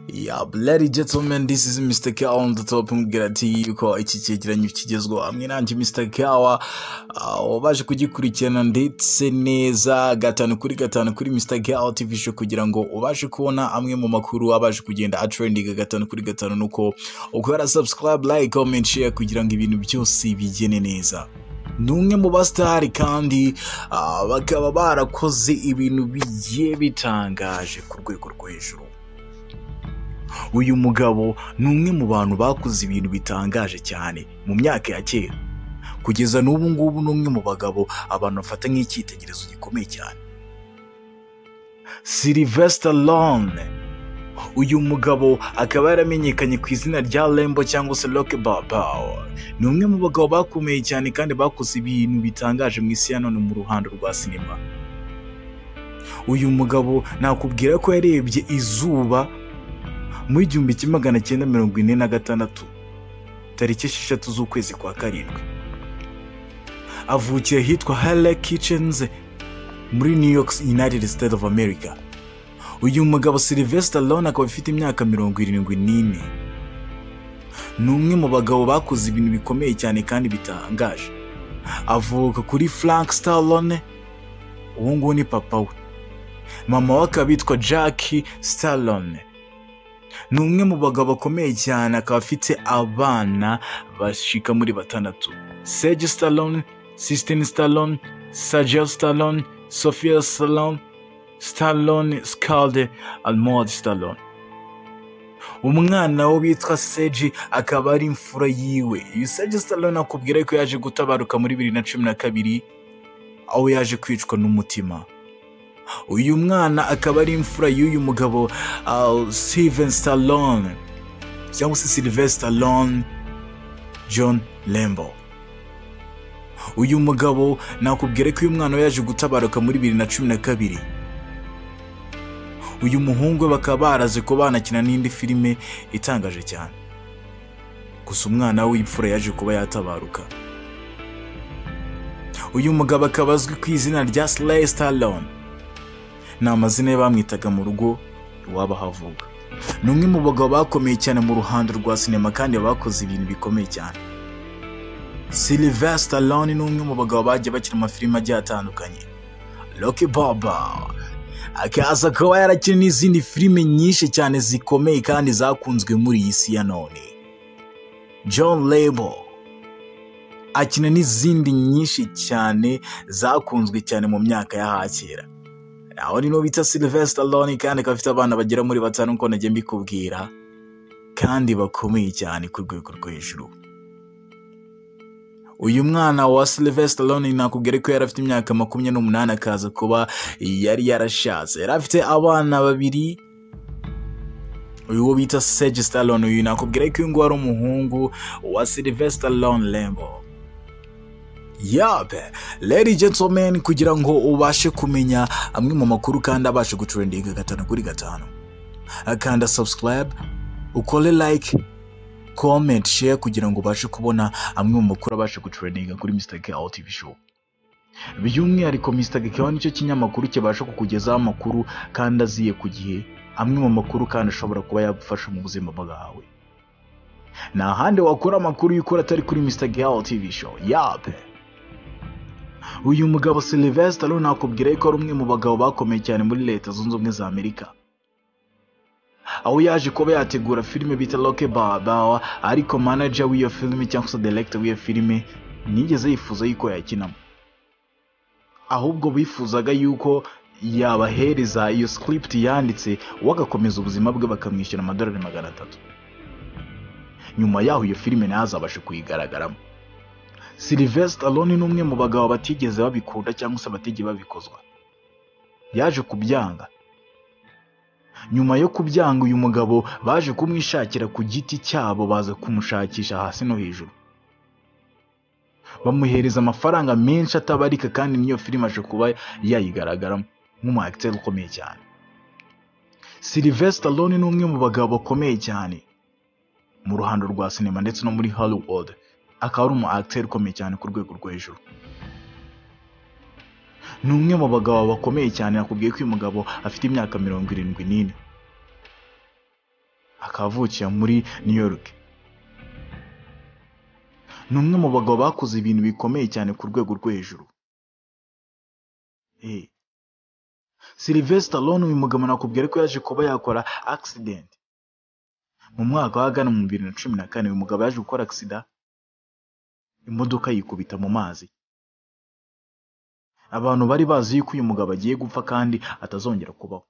Yeah, ladies gentlemen, this is Mr. Kawa on the top. Mbwira ati yuko iki cyegeranyo kigezweho hamwe nanjye Mr. Kawa, wabaje kugikurikirana ndetse neza gatanu kuri gatanu kuri Mr. Kawa TV Show, kugira ngo ubashe kubona amwe mu makuru abashe kugenda atrendinga gatanu kuri gatanu, nuko ukora subscribe, like, comment, share kugira ngo ibintu byose bigene neza. Ni umwe mu basitari kandi bakaba barakoze ibintu bigiye bitangaje ku rwego rwo hejuru. Uyu mugabo ni umwe mu bantu bakoze ibintu bitangaje cyane mu myaka ya kera, kugeza n'ubu ngubu ni umwe mu bagabo abantu bafata nk'icyitegererezo gikomeye cyane. Sylvester Stallone, uyu mugabo akaba yaramenyekanye ku izina rya Rambo cyangwa se Rocky Balboa, ni umwe mu bagabo bakomeye cyane kandi bakoze ibintu bitangaje mu isi ya none mu ruhando rwa sinema. Uyu mugabo nakubwira ko yarebye izuba muri 1946, tariki 6 z'ukwezi kwa karindwi, avukira ahitwa Harlem Kitchens muri New York, United States of America. Uyu mugabo Sylvester Stallone akaba afite imyaka 74. Ni umwe mu bagabo bakoze ibintu bikomeye cyane kandi bitangaje. Avuka kuri Frank Stallone, uwo nguwo ni papa we, mama we akaba yitwa Jackie Stallone. Ni umwe mu bagabo bakomeye cyane, akaba afite abana bashika muri batandatu: Sage Stallone, Sistine Stallone, Sergio Stallone, Sophia Stallone, Stallone Scalde, Almond Stallone. Umwana we witwa Sage akaba ari imfura yiwe. Uyu Sage Stallone akubwira ko yaje gutabaruka muri 2012, aho yaje kwicwa n'umutima. Uyu mwana akaba ari imfura y'uyu mugabo Steven Stallone cyangwa se Sylvester Stallone John Rambo. Uyu mugabo nakubwira ko uyu mwana we yaje gutabaruka muri 2012. Uyu muhungu we bakaba baraze ko banakina n'indi filime itangaje cyane, gusa umwana w'imfura yaje kuba yatabaruka. Uyu mugabo akaba azwi ku izina rya Sly Stallone, ni amazina ye bamwitaga mu rugo iwabo ahavuka. Ni umwe mu bagabo bakomeye cyane mu ruhando rwa sinema kandi bakoze ibintu bikomeye cyane. Sylvester Stallone ni umwe mu bagabo bagiye bakina amafilime agiye atandukanye, Rocky Balboa, akaza kuba yarakina n'izindi filime nyinshi cyane zikomeye kandi zakunzwe muri iyi si ya none. John Rambo akina n'izindi nyinshi cyane zakunzwe cyane mu myaka ya hakera. Aho ni bita Sylvester Stallone, kandi akaba afite abana bagera muri batanu nkuko nagiye mbikubwira, kandi bakomeye cyane ku rwego rwo hejuru. Uyu mwana wa Sylvester Stallone nakubwira ko yari afite imyaka 28, akaza kuba yari yarashatse, yari afite abana babiri. Uyu wo bita Sage Stallone, uyu nakubwira ko uyu nguyu ari umuhungu wa Sylvester Stallone Rambo. Yape, ladies gentlemen, kugira ngo ubashe kumenya amwe mu makuru kandi abashe gutrendinga gatanu kuri gatanu, akanda subscribe, ukore like, comment, share kugira ngo ubashe kubona amwe mu makuru abashe gutrendinga kuri Mr. Kawa TV Show. By'umwihariko Mr. Kawa nicyo kinyamakuru kibasha kukugezaho amakuru kandi aziye ku gihe, amwe mu makuru kandi ashobora kuba yagufasha mu buzima bwawe. Nta handi wakura amakuru y'ukuri atari kuri Mr. Kawa TV Show. Yape. Uyu mugabo Sylvester Stallone nakubwira ko ari umwe mu bagabo bakomeye cyane muri Leta Zunze Ubumwe za Amerika, aho yaje kuba yategura filime bita Rocky Balboa, ariko manager w'iyo filime cyangwa se director w'iyo filime ntiyigeze yifuza yuko yakinamo, ahubwo bifuzaga yuko yabahereza iyo script yanditse, we agakomeza ubuzima bwe, bakamwishyura amadolari 300. Nyuma yaho iyo filime ntazabashe kuyigaragaramo. Sylvester Stallone ni umwe mu bagabo batigeze babikunda cyangwa se batigeze babikozwa, yaje kubyanga. Nyuma yo kubyanga, uyu mugabo baje kumwishakira ku giti cyabo, baza kumushakisha hasi no hejuru, bamuhereza amafaranga menshi atabarika, kandi n'iyo filime aje kuba yayigaragaramo nk'umu acteur ukomeye cyane. Sylvester Stallone ni umwe mu bagabo bakomeye cyane mu ruhando rwa sinema ndetse no muri Hollywood, akaba ari umu acteur ukomeye cyane ku rwego rwo hejuru. Ni umwe mu bagabo bakomeye cyane. Nakubwiye ko uyu mugabo afite imyaka 74. Akavukiye muri New York. Ni umwe mu bagabo bakoze ibintu bikomeye cyane ku rwego rwo hejuru. Sylvester Stallone, uyu mugabo nakubwira ko yaje kuba yakora accident mu mwaka w'ahagana mu 2014. Uyu mugabo yaje gukora accident, imodoka yikubita mu mazi. Abantu bari bazi yuko uyu mugabo agiye gupfa kandi atazongera kubaho,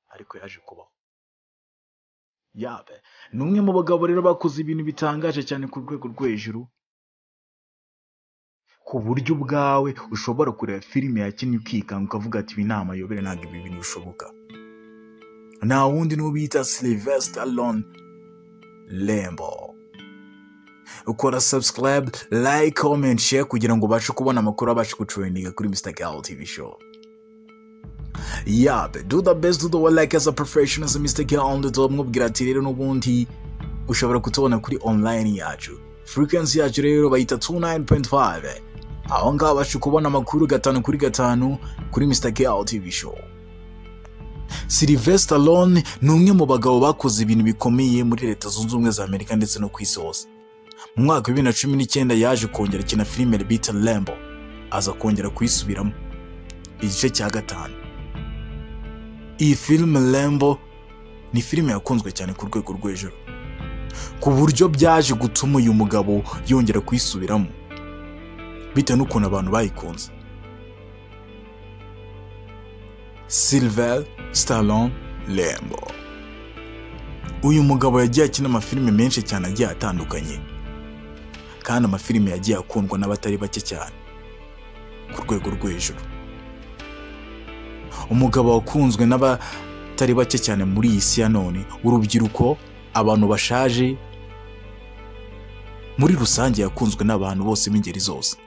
ariko yaje kubaho. Yabe ni umwe mu bagabo rero bakoze ibintu bitangaje cyane ku rwego rwo hejuru, ku buryo ubwawe ushobora kureba filime yakinnye ukikanga, ukavuga ati: "Ibi ni amayobera, ntabwo ibi bintu bishoboka." Nta wundi n'uwo bita Sylvester Stallone Rambo. Ukora subscribe, like, comment, share kugira ngo ubashe kubona amakuru abashe gutrendinga kuri Mr. Gal TV Show. Yabe do the best, do the work like as a professional as Mr. Gal on the top. Mwubwira ati rero n'ubundi ushobora kutubona kuri online yacu. Frequency yacu rero bayita 29.5. Aho ngaho abasha kubona amakuru gatanu kuri gatanu kuri Mr. Gal TV Show. Sylvester Stallone ni umwe mu bagabo bakoze ibintu bikomeye muri Leta Zunze Ubumwe za Amerika ndetse no ku isi hose. Mu mwaka wa 2019 yaje kongera akina filime bita Rambo, aza kongera kuyisubiramo igice cya gatanu. Iyi filime Rambo ni filime yakunzwe cyane ku rwego rwo hejuru, ku buryo byaje gutuma uyu mugabo yongera kuyisubiramo bitewe n'ukuntu abantu bayikunze. Sylvester Stallone Rambo, uyu mugabo yagiye akina amafilime menshi cyane agiye atandukanye, kandi amafilime yagiye akundwa n'abatari bake cyane ku rwego rwo hejuru. Umugabo wakunzwe n'abatari bake cyane muri iyi si ya none, urubyiruko, abantu bashaje, muri rusange yakunzwe n'abantu bose b'ingeri zose.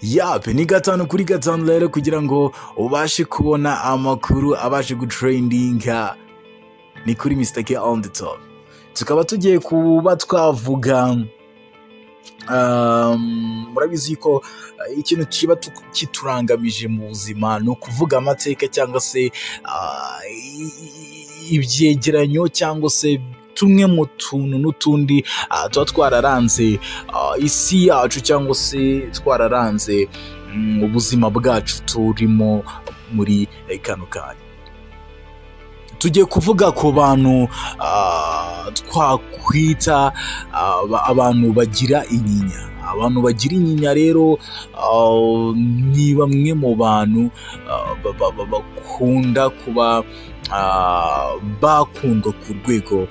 Yape ni gatanu kuri gatanu rero kugira ngo ubashe kubona amakuru abashe gutrendinga ni kuri Mr. K on the top. Tukaba tugiye kuba twavuga, murabizi ko ikintu kiba kiturangamije mu buzima ni ukuvuga amateka cyangwa se ibyegeranyo cyangwa se tumwe mu tuntu n'utundi tuba twararanze isi yacu cyangwa se twararanze ubuzima bwacu turimo muri kano kanya. Tugiye kuvuga ku bantu twakwita abantu bagira inyinya. Abantu bagira inyinya rero ni bamwe mu bantu bakunda kuba bakundwa ku rwego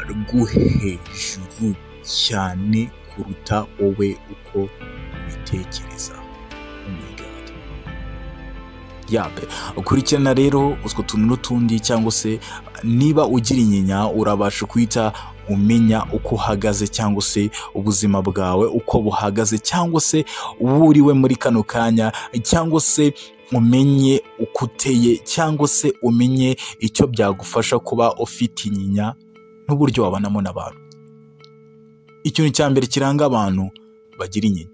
rwo hejuru cyane kuruta wowe uko ubitekereza. Oh my God. Yape ukurikirana rero utwo tuntu n'utundi, cyangwa se niba ugira inyinya urabasha guhita umenya uko uhagaze cyangwa se ubuzima bwawe uko buhagaze, cyangwa se uwo muri kano kanya, cyangwa se umenye uko uteye, cyangwa se umenye icyo byagufasha kuba ufite inyinya n'uburyo wabanamo n'abantu. Ikintu cya mbere kiranga abantu bagira inyinya,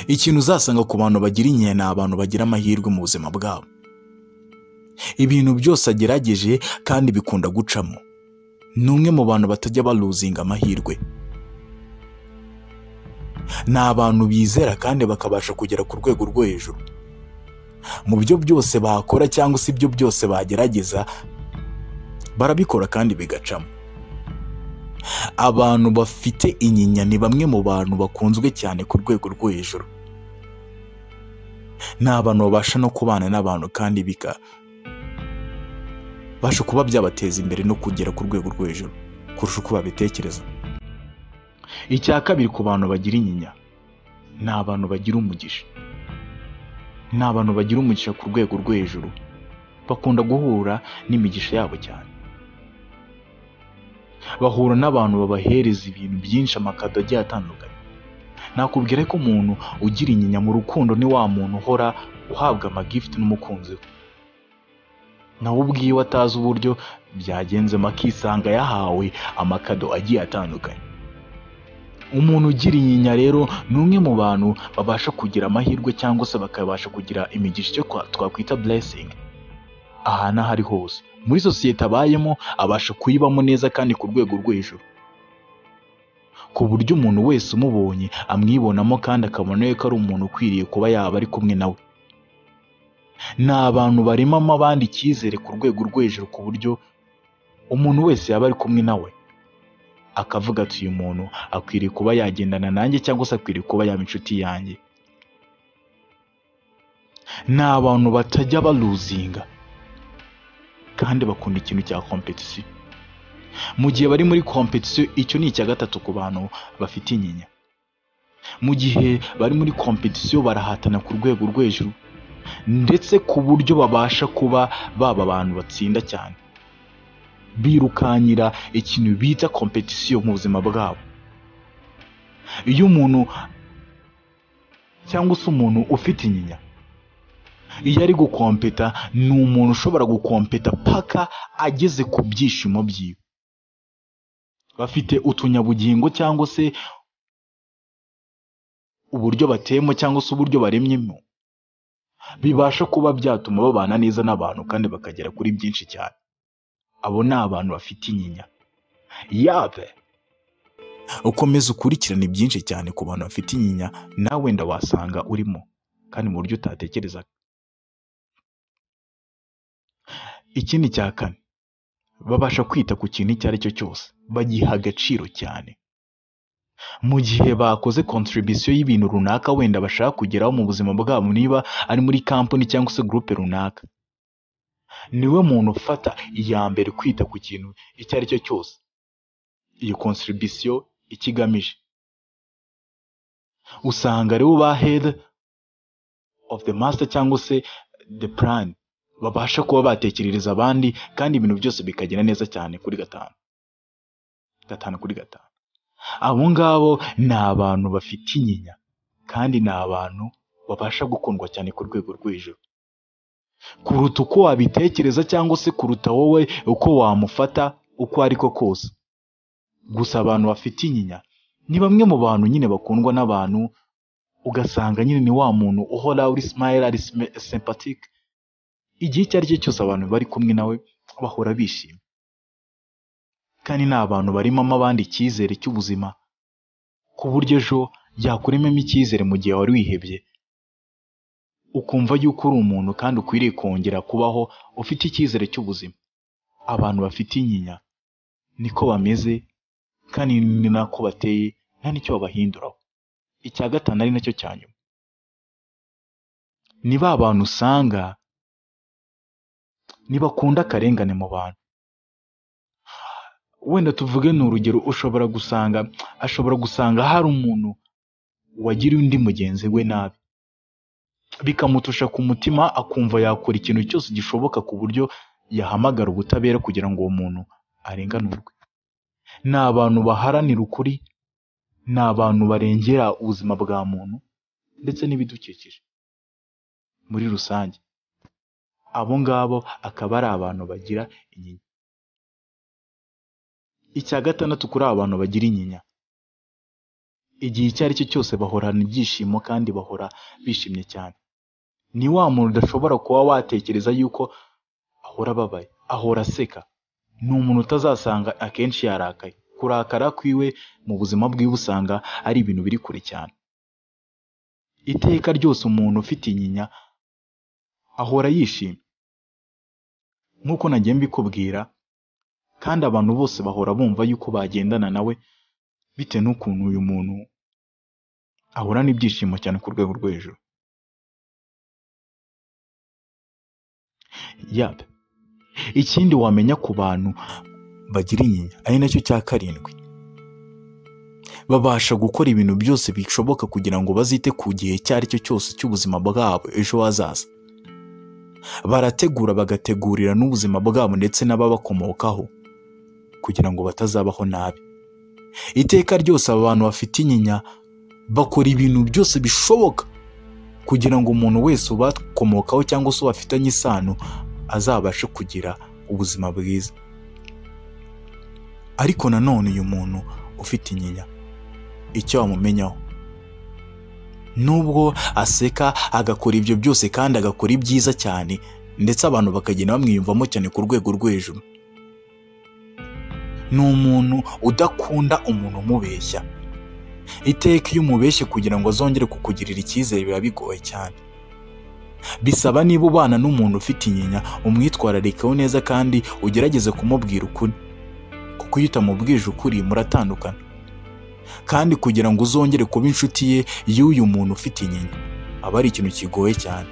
ikintu uzasanga ku bantu bagira inyinya, ni abantu bagira amahirwe mu buzima bwabo. Ibintu byose agerageje kandi bikunda gucamo. Ni umwe mu bantu batajya baluzinga amahirwe. Ni abantu bizera kandi bakabasha kugera ku rwego rwo hejuru mu byo byose bakora cyangwa se ibyo byose bagerageza, barabikora kandi bigacamo. Abantu bafite inyinya ni bamwe mu bantu bakunzwe cyane ku rwego rwo hejuru. Ni abantu babasha no kubana n'abantu kandi bikabasha kuba byabateza imbere no kugera ku rwego rwo hejuru kurusha uko babitekereza. Icya kabiri ku bantu bagira inyinya, ni abantu bagira umugisha. Ni abantu bagira umugisha ku rwego rwo hejuru, bakunda guhura n'imigisha yabo cyane. Bahura n'abantu babahereza ibintu byinshi, amakado agiye atandukanye. Nakubwira ko umuntu ugira inyinya mu rukundo ni wa muntu uhora uhabwa amagifuti n'umukunzi we, nawe ubwiwe atazi uburyo byagenzemo akisanga yahawe amakado agiye atandukanye. Umuntu ugira inyinya rero ni umwe mu bantu babasha kugira amahirwe cyangwa se bakabasha kugira imigisha, icyo twakwita blessing. Ahantu aho ari hose muri sosiyete abayemo, abasha kuyibamo neza kandi ku rwego rwo hejuru, ku buryo umuntu wese umubonye amwibonamo kandi akabona yuko ari umuntu ukwiriye kuba yaba ari kumwe nawe. Ni abantu baremamo abandi icyizere ku rwego rwo hejuru, ku buryo umuntu wese yaba ari kumwe nawe akavuga ati uyu muntu akwiriye kuba yagendana nanjye, cyangwa se akwiriye kuba yaba inshuti yanjye. Ni abantu batajya baluzinga kandi bakunda ikintu cya competition. Mu gihe bari muri competition, icyo ni icya gatatu ku bantu bafite inyinya. Mu gihe bari muri competition barahatana ku rwego rwo hejuru, ndetse ku buryo babasha kuba baba abantu batsinda cyane. Birukanyira ikintu bita competition mu buzima bwabo. Iyo umuntu cyangwa se umuntu ufite inyinya iyo ari gukompeta, ni umuntu ushobora gukompeta paka ageze ku byishimo byiwe. Bafite utunyabugingo cyangwa se uburyo bateyemo cyangwa se uburyo baremyemo bibasha kuba byatuma babana neza n'abantu kandi bakagera kuri byinshi cyane. Abo ni abantu bafite inyinya. Yabe ukomeza ukurikirane byinshi cyane ku bantu bafite inyinya, nawe wenda wasanga urimo kandi mu buryo utatekerezaga. Ikindi cya kane, babasha kwita ku kintu icyo ari cyo cyose, bagiha agaciro cyane. Mu gihe bakoze contribution y'ibintu runaka wenda bashaka kugeraho mu buzima bwabo, niba ari muri company cyangwa se groupe runaka, niwe muntu ufata iya mbere kwita ku kintu icyo ari cyo cyose, iyo contribution icyo igamije. Usanga aribo ba head of the master cyangwa se the plan, babasha kuba batekerereza abandi kandi ibintu byose bikagenda neza cyane kuri gatanu gatanu kuri gatanu. Abo ngabo ni abantu bafite inyinya kandi ni abantu babasha gukundwa cyane ku rwego rwo hejuru, kuruta uko wabitekereza cyangwa se kuruta wowe uko wamufata uko ariko kose. Gusa abantu bafite inyinya ni bamwe mu bantu nyine bakundwa n'abantu, ugasanga nyine ni wa muntu uhora uri smile, ari sympathetic. Igihe icyo ari cyo cyose abantu bari kumwe nawe bahora bishimye, kandi ni abantu baremamo abandi icyizere cy'ubuzima, ku buryo ejo yakuremamo icyizere mu gihe wari wihebye, ukumva yuko uri umuntu kandi ukwiriye kongera kubaho ufite icyizere cy'ubuzima. Abantu bafite inyinya niko bameze kandi ni nako bateye, nta n'icyo babahinduraho. Icya gatanu ari nacyo cya nyuma, ni ba bantu usanga ntibakunda akarengane mu bantu. Wenda tuvuge ni urugero, ushobora gusanga ashobora gusanga hari umuntu wagiriye undi mugenzi we nabi, bikamutusha ku mutima, akumva yakora ikintu cyose gishoboka ku buryo yahamagara ubutabera kugira ngo uwo muntu arenganurwe. Ni abantu baharanira ukuri, ni abantu barengera ubuzima bwa muntu ndetse n'ibidukikije muri rusange. Abo ngabo akaba ari abantu bagira inyinya. Icya gatandatu kuri aba bantu bagira inyinya, igihe icyo ari cyo cyose bahorana ibyishimo kandi bahora bishimye cyane. Ni wa muntu udashobora kuba watekereza yuko ahora ababaye, ahora aseka. Ni umuntu utazasanga akenshi yarakaye. Kurakara kwiwe mu buzima bwiwe usanga ari ibintu biri kure cyane. Iteka ryose umuntu ufite inyinya ahora yishimye, nk'uko nagiye mbikubwira, kandi abantu bose bahora bumva yuko bagendana nawe bitewe n'ukuntu uyu muntu ahorana ibyishimo cyane ku rwego rwo hejuru. Yabe ikindi wamenya ku bantu bagira inyinya ari nacyo cya karindwi, babasha gukora ibintu byose bishoboka kugira ngo bazite ku gihe icyo ari cyo cyose cy'ubuzima bwabo ejo hazaza. Barategura bagategurira n'ubuzima bwabo ndetse n'ababakomokaho kugira ngo batazabaho nabi. Iteka ryose aba bantu bafite inyinya bakora ibintu byose bishoboka kugira ngo umuntu wese ubakomokaho cyangwa se ubafitanye isano azabashe kugira ubuzima bwiza. Ariko nanone uyu muntu ufite inyinya icyo wamumenyaho, nubwo aseka agakora ibyo byose kandi agakora ibyiza cyane, Ndetse abantu bakagenda bamwiyumvamo cyane ku rwego rwo hejuru. Ni umuntu udakunda umuntu umubeshya. Iteka iyo umubeshye kugira ngo azongere kukugirira icyizere biba bigoye cyane. Bisaba niba ubana n'umuntu ufite inyinya umwitwararikeho neza kandi ugerageze kumubwira ukuri, kuko iyo utamubwije ukuri muratandukana. Kandi kugira ngo uzongere kuba inshuti ye y'uyu muntu ufite inyinya aba ari ikintu kigoye cyane.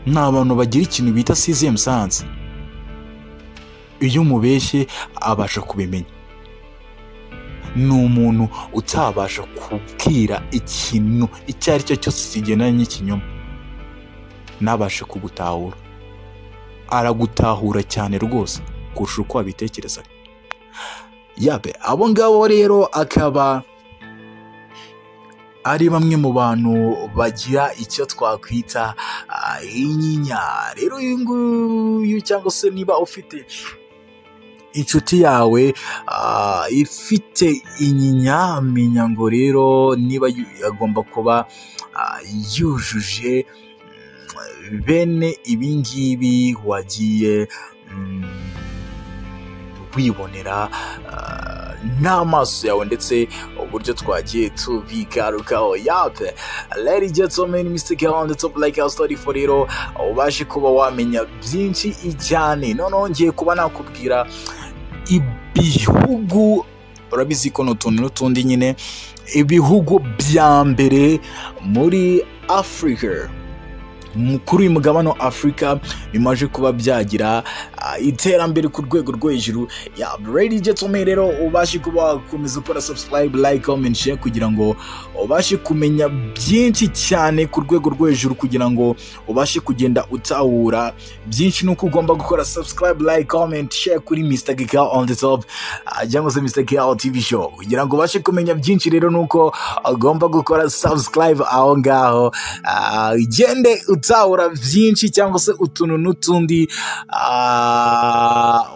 Ni abantu bagira ikintu bita sixième sens. Iyo umubeshye abasha kubimenya. Ni umuntu utabasha kubwira ikintu icyo ari cyo cyose kigendanye n'ikinyoma ntabashe kugutahura. Aragutahura cyane rwose kurusha uko wabitekerezaga. Yabe abo ngabo rero akaba ari bamwe mu bantu bagira icyo twakwita inyinya. Rero uyu nguyu cyangwa se niba ufite inshuti yawe ifite inyinya, menya ngo rero niba agomba kuba yujuje bene ibingibi wagiye wibonera n'amaso yawe ndetse uburyo twagiye tubigarukaho. Yape, ladies gentlemen, Mr. Girl on the top like our story for rero ubashe kuba wamenya byinshi cyane. Noneho ngiye kuba nakubwira ibihugu, urabizi ko n'utuntu n'utundi nyine, ibihugu bya mbere muri Africa, kuri uyu mugabane wa Afurika bimaze kuba byagira iterambere ku rwego rwo hejuru. Ya ladies gentlemen, rero ubashe kuba wakomeza ukora subscribe, like, comment, share kugira ngo ubashe kumenya byinshi cyane ku rwego rwo hejuru, kugira ngo ubashe kugenda utahura byinshi nuko ugomba gukora subscribe, like, comment, share kuri Mr. Gikal on the top cyangwa se Mr. Gikal TV show. Kugira ngo ubashe kumenya byinshi rero nuko ugomba gukora subscribe aho ngaho, ugende utahura byinshi cyangwa se utuntu n'utundi,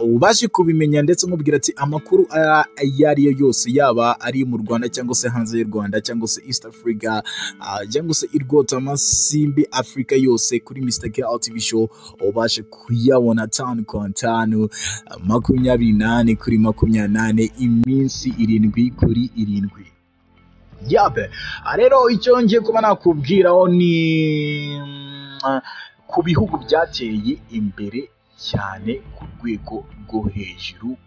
ubashe kubimenya. Ndetse umubwira ati amakuru ayo ari yo yose, yaba ari mu Rwanda cyangwa se hanze y'u Rwanda cyangwa se East Africa cyangwa se irwota amasimbi Africa yose, kuri Mr. Girl TV show ubashe kuyabona tanu kwa tanu, 24/24, iminsi 7/7. Yabe rero icyo ngiye kuba nakubwiraho ni ku bihugu byateye imbere cyane ku rwego rwo hejuru,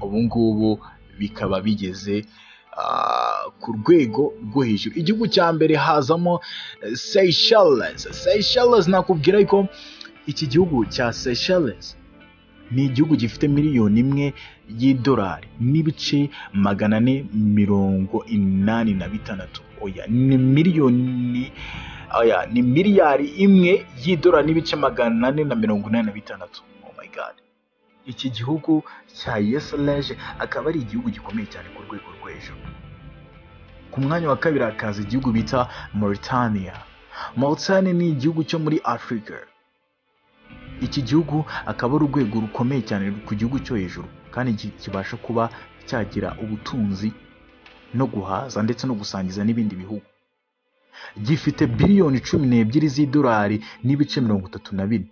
ubu ngubu bikaba bigeze ku rwego rwo hejuru. Igihugu cya mbere hazamo Seychelles. Seychelles, nakubwira ko iki gihugu cya Seychelles ni igihugu gifite miliyoni 1 y'idolari n'ibice 486. Oya, ni miliyoni, oya, ni miliyari 1 y'idolari n'ibice 486. Oh my God! Iki gihugu cya Seychelles akaba ari igihugu gikomeye cyane ku rwego rwo hejuru. Ku mwanya wa kabiri hakaza igihugu bita Mauritania. Mauritania ni igihugu cyo muri Afurika. Iki gihugu akaba ari urwego rukomeye cyane ku gihugu cyo hejuru, kandi kibasha kuba cyagira ubutunzi no guhaza ndetse no gusangiza n'ibindi bihugu. Gifite biliyoni 12 z'idolari n'ibice 34,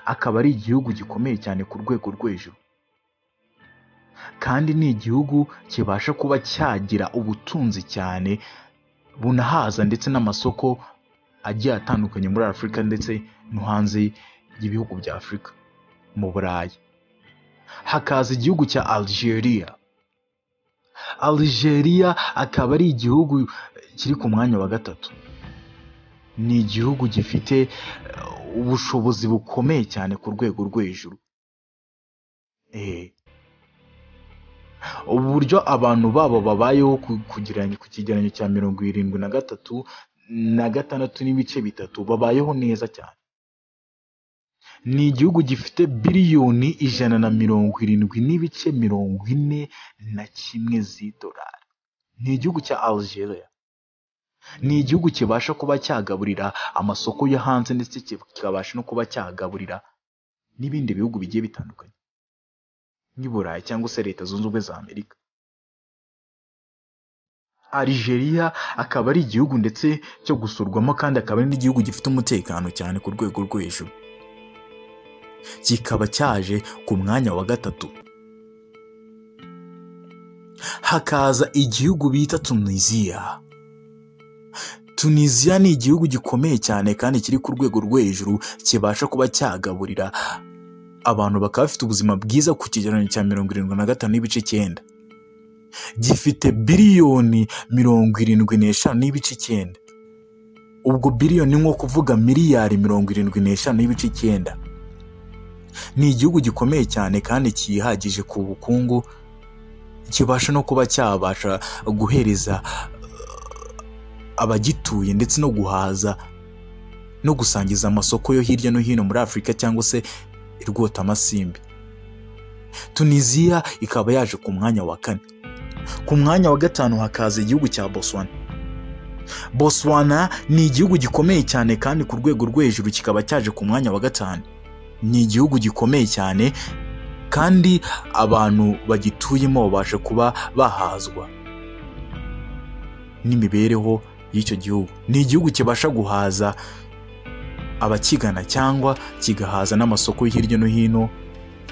akaba ari igihugu gikomeye cyane ku rwego rwo hejuru, kandi ni igihugu kibasha kuba cyagira ubutunzi cyane bunahaza ndetse n'amasoko agiye atandukanye muri Afurika ndetse no hanze y'ibihugu bya Afurika mu Burayi. Hakaza igihugu cya Algeria. Algeria akaba ari igihugu kiri ku mwanya wa gatatu. Ni igihugu gifite ubushobozi bukomeye cyane ku rwego rwo hejuru. Uburyo abantu babo babayeho ku kigereranyo cya 73 na 6.3, babayeho neza cyane. Ni igihugu gifite biliyoni 170.41 z'idolari. Ni igihugu cya Algeria. Ni igihugu kibasha kuba cyagaburira amasoko yo hanze, ndetse kikabasha no kuba cyagaburira n'ibindi bihugu bigiye bitandukanye nk'i Burayi cyangwa se Leta Zunze Ubumwe za Amerika. Algeria akaba ari igihugu ndetse cyo gusurwamo, kandi akaba ari n'igihugu gifite umutekano cyane ku rwego rwo hejuru, kikaba cyaje ku mwanya wa 3. Hakaza igihugu bita Tunisia. Tunisia ni igihugu gikomeye cyane kandi kiri ku rwego rwo hejuru, kibasha kuba cyagaburira abantu bakaba bafite ubuzima bwiza ku kigereranyo cya 75.9. Gifite biliyoni 75.9. Ubwo biliyoni nko kuvuga miliyari 75.9. Ni igihugu gikomeye cyane kandi cyihagije ku bukungu, kibasha no kuba cyabasha guhereza abagituye ndetse no guhaza no gusangiza amasoko yo hirya no hino muri Afurika cyangwa se irwota amasimbi. Tunisia ikaba yaje ku mwanya wa 4. Ku mwanya wa 5 hakaza igihugu cya Botswana. Botswana ni igihugu gikomeye cyane kandi ku rwego rwo hejuru, kikaba cyaje ku mwanya wa 5. Ni igihugu gikomeye cyane kandi abantu bagituyemo babasha kuba bahazwa n'imibereho y'icyo gihugu. Ni igihugu kibasha guhaza abakigana cyangwa kigahaza n'amasoko hirya no hino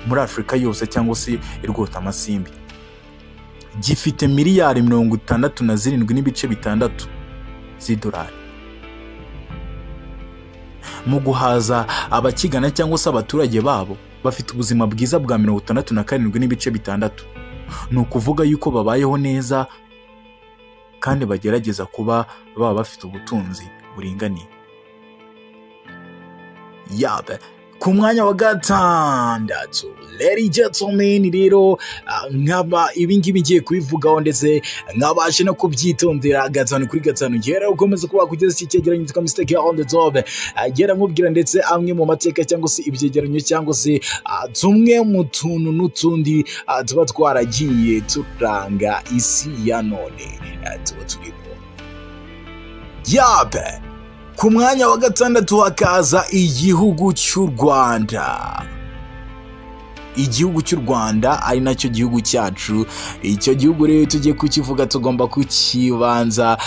muri Afurika yose cyangwa se irwota amasimbi. Gifite miliyari 67.6 z'idolari. Mu guhaza abakigana cyangwa se abaturage babo bafite ubuzima bwiza bwa 67.6. Ni ukuvuga yuko babayeho neza kandi bagerageza kuba baba bafite ubutunzi buringaniye. Yabe ku mwanya wa 6, ladies gentlemen, rero nkaba ibi ngibi ngiye kubivugaho ndetse nkabashe no kubyitondera 5 kuri 5. Ngera ukomeza kuba kugeza iki cyegeranyo cyitwa Mistake on the Top, ngera nkubwira ndetse amwe mu mateka cyangwa se ibyegeranyo cyangwa se tumwe mu tuntu n'utundi tuba twaragiye turanga isi ya none tuba turimo. Yabe ku mwanya wa 6 hakaza igihugu cy'u Rwanda. Igihugu cy'u Rwanda ari nacyo gihugu cyacu. Icyo gihugu rero tugiye kukivuga tugomba kukibanza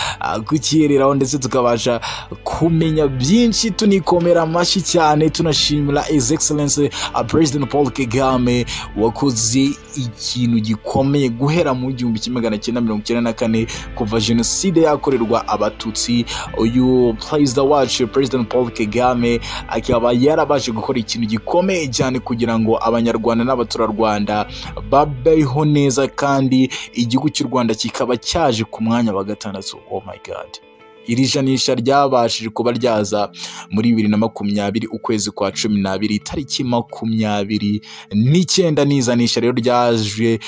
kukireraho ndetse tukabasha kumenya byinshi, tunikomera amashyi cyane, tunashimira His Excellency President Paul Kagame wakoze ikintu gikomeye guhera mu 1994 kuva jenoside yakorerwa abatutsi. Uyu Perezida wacu President Paul Kagame akaba yarabashe gukora ikintu gikomeye cyane kugira ngo abanyarwanda n'abaturarwanda babeho neza, kandi igihugu cy'u Rwanda kikaba cyaje ku mwanya wa 6. Oh my god, iri janisha ryabashije kuba ryaza muri 2020 ukwezi kwa 12 tariki 29. N'izanisha rero ryaje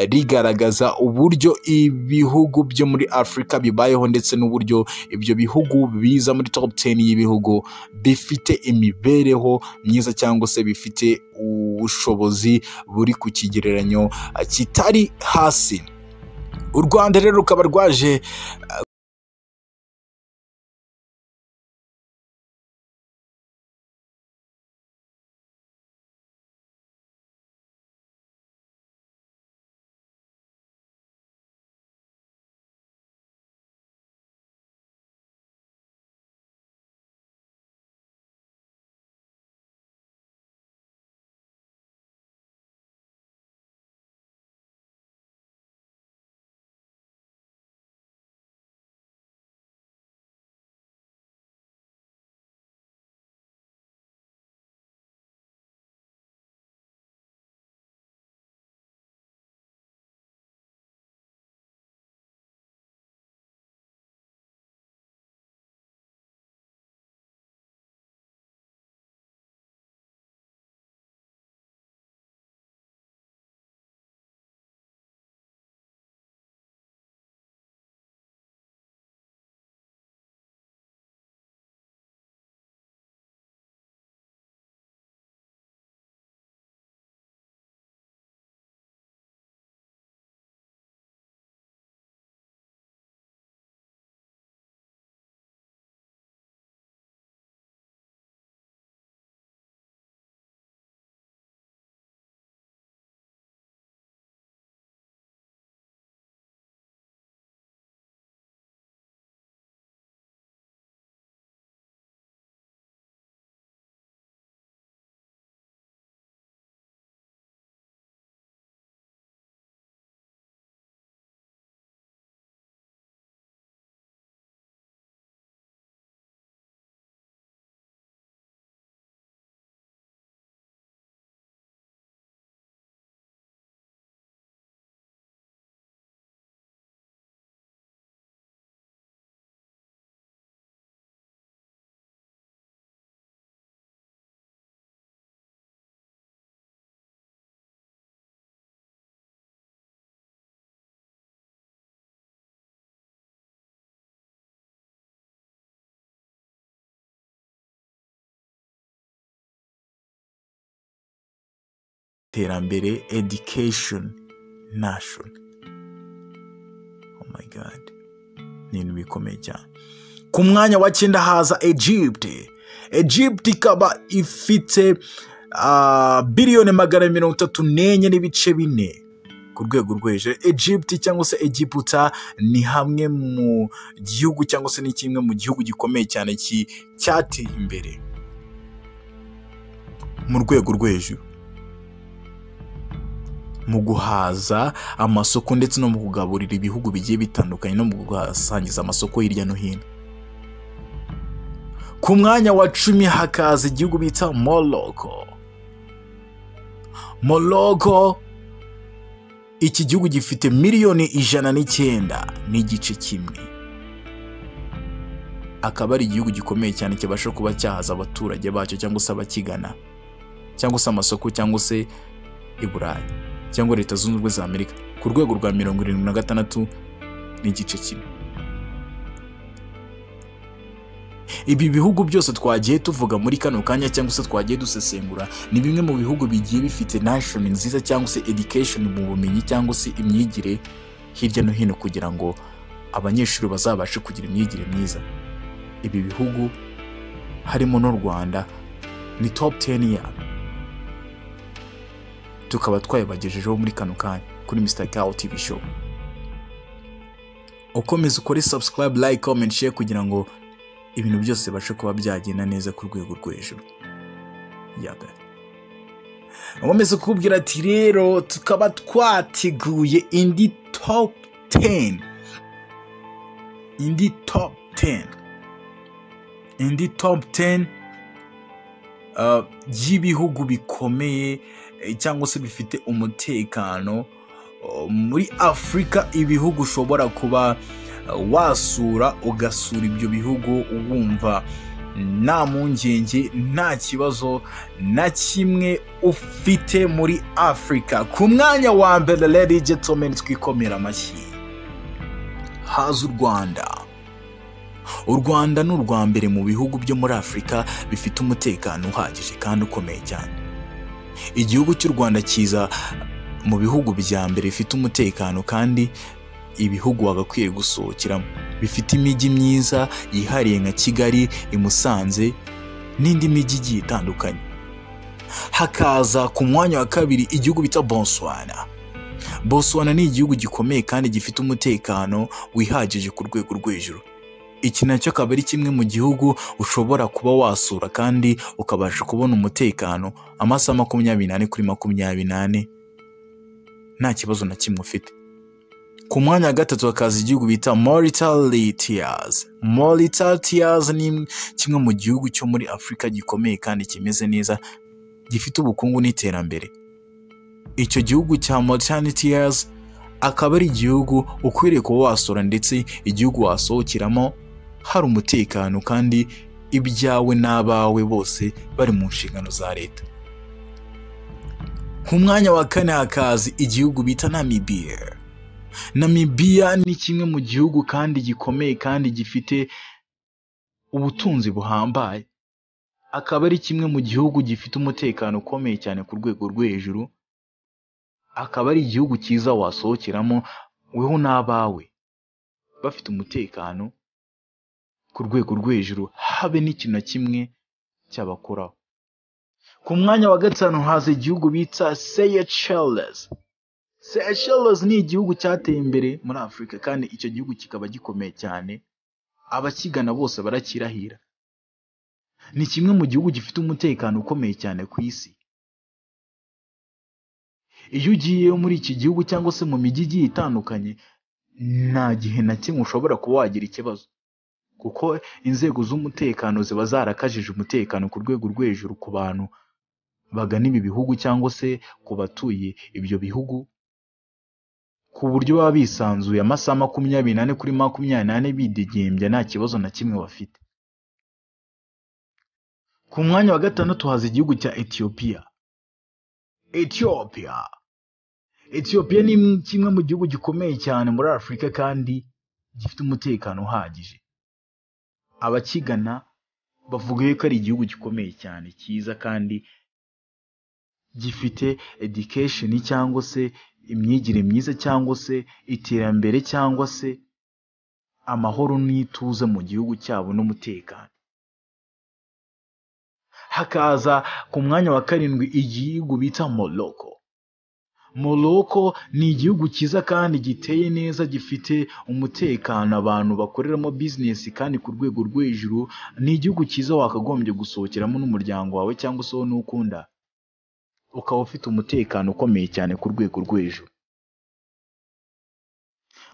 rigaragaza uburyo ibihugu byo muri Afurika bibayeho ndetse n'uburyo ibyo bihugu biza muri top 10 y'ibihugu bifite imibereho myiza cyangwa se bifite ubushobozi buri ku kigereranyo kitari hasi. U Rwanda rero rukaba rwaje Iterambere, education nation. Oh my God, ni ibintu bikomeye cyane. Ku mwanya wa cyenda haza Egypt. Egypt ikaba ifite biliyoni 334.4 ku rwego rwo hejuru. Egypt cyangwa se Egiputa ni hamwe mu gihugu, cyangwa se ni kimwe mu gihugu gikomeye cyane cyateye imbere mu rwego rwo hejuru mu guhaza amasoko ndetse no mu kugaburira ibihugu bigiye bitandukanye no mu gusangiza amasoko hirya no hino. Ku mwanya wa 10 hakaza igihugu bita Morocco. Morocco, iki gihugu gifite miliyoni 109.1, akaba ari igihugu gikomeye cyane kibasha kuba cyahaza abaturage bacyo cyangwa se abakigana cyangwa se amasoko cyangwa se i Burayi cyangwa Leta Zunze Ubumwe za Amerika, ku rwego rwa 76.1. Ibi bihugu byose twagiye tuvuga muri kano kanya cyangwa se twagiye dusesengura ni bimwe mu bihugu bigiye bifite nation nziza cyangwa se education mu bumenyi cyangwa se imyigire hirya no hino, kugira ngo abanyeshuri bazabashe kugira imyigire myiza. Ibi bihugu harimo n'u Rwanda ni top 10 yabo, tukaba twayibagejejeho muri kano kanya kuri Mr. Kao TV Show. Ukomeze ukore subscribe, like, comment, share kugira ngo ibintu byose bibashe kuba byagenda neza ku rwego rwo hejuru. Nkomeze kukubwira ati rero tukaba twateguye indi top 10, indi top 10, indi top 10 y'ibihugu bikomeye cyangwa se bifite umutekano muri Afurika, ibihugu ushobora kuba wasura, ugasura ibyo bihugu wumva nta mpungenge, nta kibazo na kimwe ufite muri Afurika. Ku mwanya wa mbere, ladies and gentlemen, twikomera amashyi, haza u Rwanda. U Rwanda ni urwa mbere mu bihugu byo muri Afurika bifite umutekano uhagije kandi ukomeye cyane. Igihugu cy'u Rwanda kiza mu bihugu bya mbere bifite umutekano kandi ibihugu wagakwiye gusohokeramo, bifite imijyi myiza yihariye nka Kigali, i Musanze n'indi mijyi igiye itandukanye. Hakaza ku mwanya wa kabiri igihugu bita Botswana. Botswana ni igihugu gikomeye kandi gifite umutekano wihagije ku rwego rwo hejuru. Iki nacyo akaba ari kimwe mu gihugu ushobora kuba wasura kandi ukabasha kubona umutekano amasaha 24/24 nta kibazo na kimwe ufite. Ku mwanya wa gatatu hakaza igihugu bita Mauritius. Mauritius ni kimwe mu gihugu cyo muri Afurika gikomeye kandi kimeze neza, gifite ubukungu n'iterambere. Icyo gihugu cya Mauritius akaba ari igihugu ukwiriye kuba wasura ndetse igihugu wasohokeramo hari umutekano kandi ibyawe n'abawe bose bari mu nshingano za leta. Ku mwanya wa kane hakaza igihugu bita Namibia. Namibia ni kimwe mu gihugu kandi gikomeye kandi gifite ubutunzi buhambaye, akaba ari kimwe mu gihugu gifite umutekano ukomeye cyane ku rwego rwo hejuru, akaba ari igihugu cyiza wasohokeramo weho n'abawe bafite umutekano ku rwego rwo hejuru, habe n'ikintu na kimwe cyabakoraho. Ku mwanya wa gatanu haza igihugu bita Seychelles. Seychelles ni igihugu cyateye imbere muri Afurika kandi icyo gihugu kikaba gikomeye cyane, abakigana bose barakirahira. Ni kimwe mu gihugu gifite umutekano ukomeye cyane ku isi. Iyo ugiye muri iki gihugu cyangwa se mu mijyi igiye itandukanye, nta gihe na kimwe ushobora kuba wagira ikibazo, kuko inzego z'umutekano ziba zarakajije umutekano ku rwego rwo hejuru ku bantu bagana ibi bihugu cyangwa se ku batuye ibyo bihugu, ku buryo baba bisanzuye amasaha 24/24 bidegembya nta kibazo na kimwe bafite. Ku mwanya wa gatandatu haza igihugu cya Ethiopia. Ethiopia ni kimwe mu gihugu gikomeye cyane muri Afurika kandi gifite umutekano uhagije. Abakigana bavuga yuko ari igihugu gikomeye cyane cyiza kandi Gifite education cyangwa se imyigire myiza cyangwa se iterambere cyangwa se amahoro n'ituze mu gihugu cyabo n'umutekano. Hakaza ku mwanya wa karindwi igihugu bita Morocco. Morocco ni igihugu cyiza kandi giteye neza, gifite umutekano, abantu bakoreramo business kandi ku rwego rwo hejuru. Ni igihugu cyiza wakagombye gusohokeramo n'umuryango wawe cyangwa se wowe n'ukunda, ukaba ufite umutekano ukomeye cyane ku rwego rwo hejuru.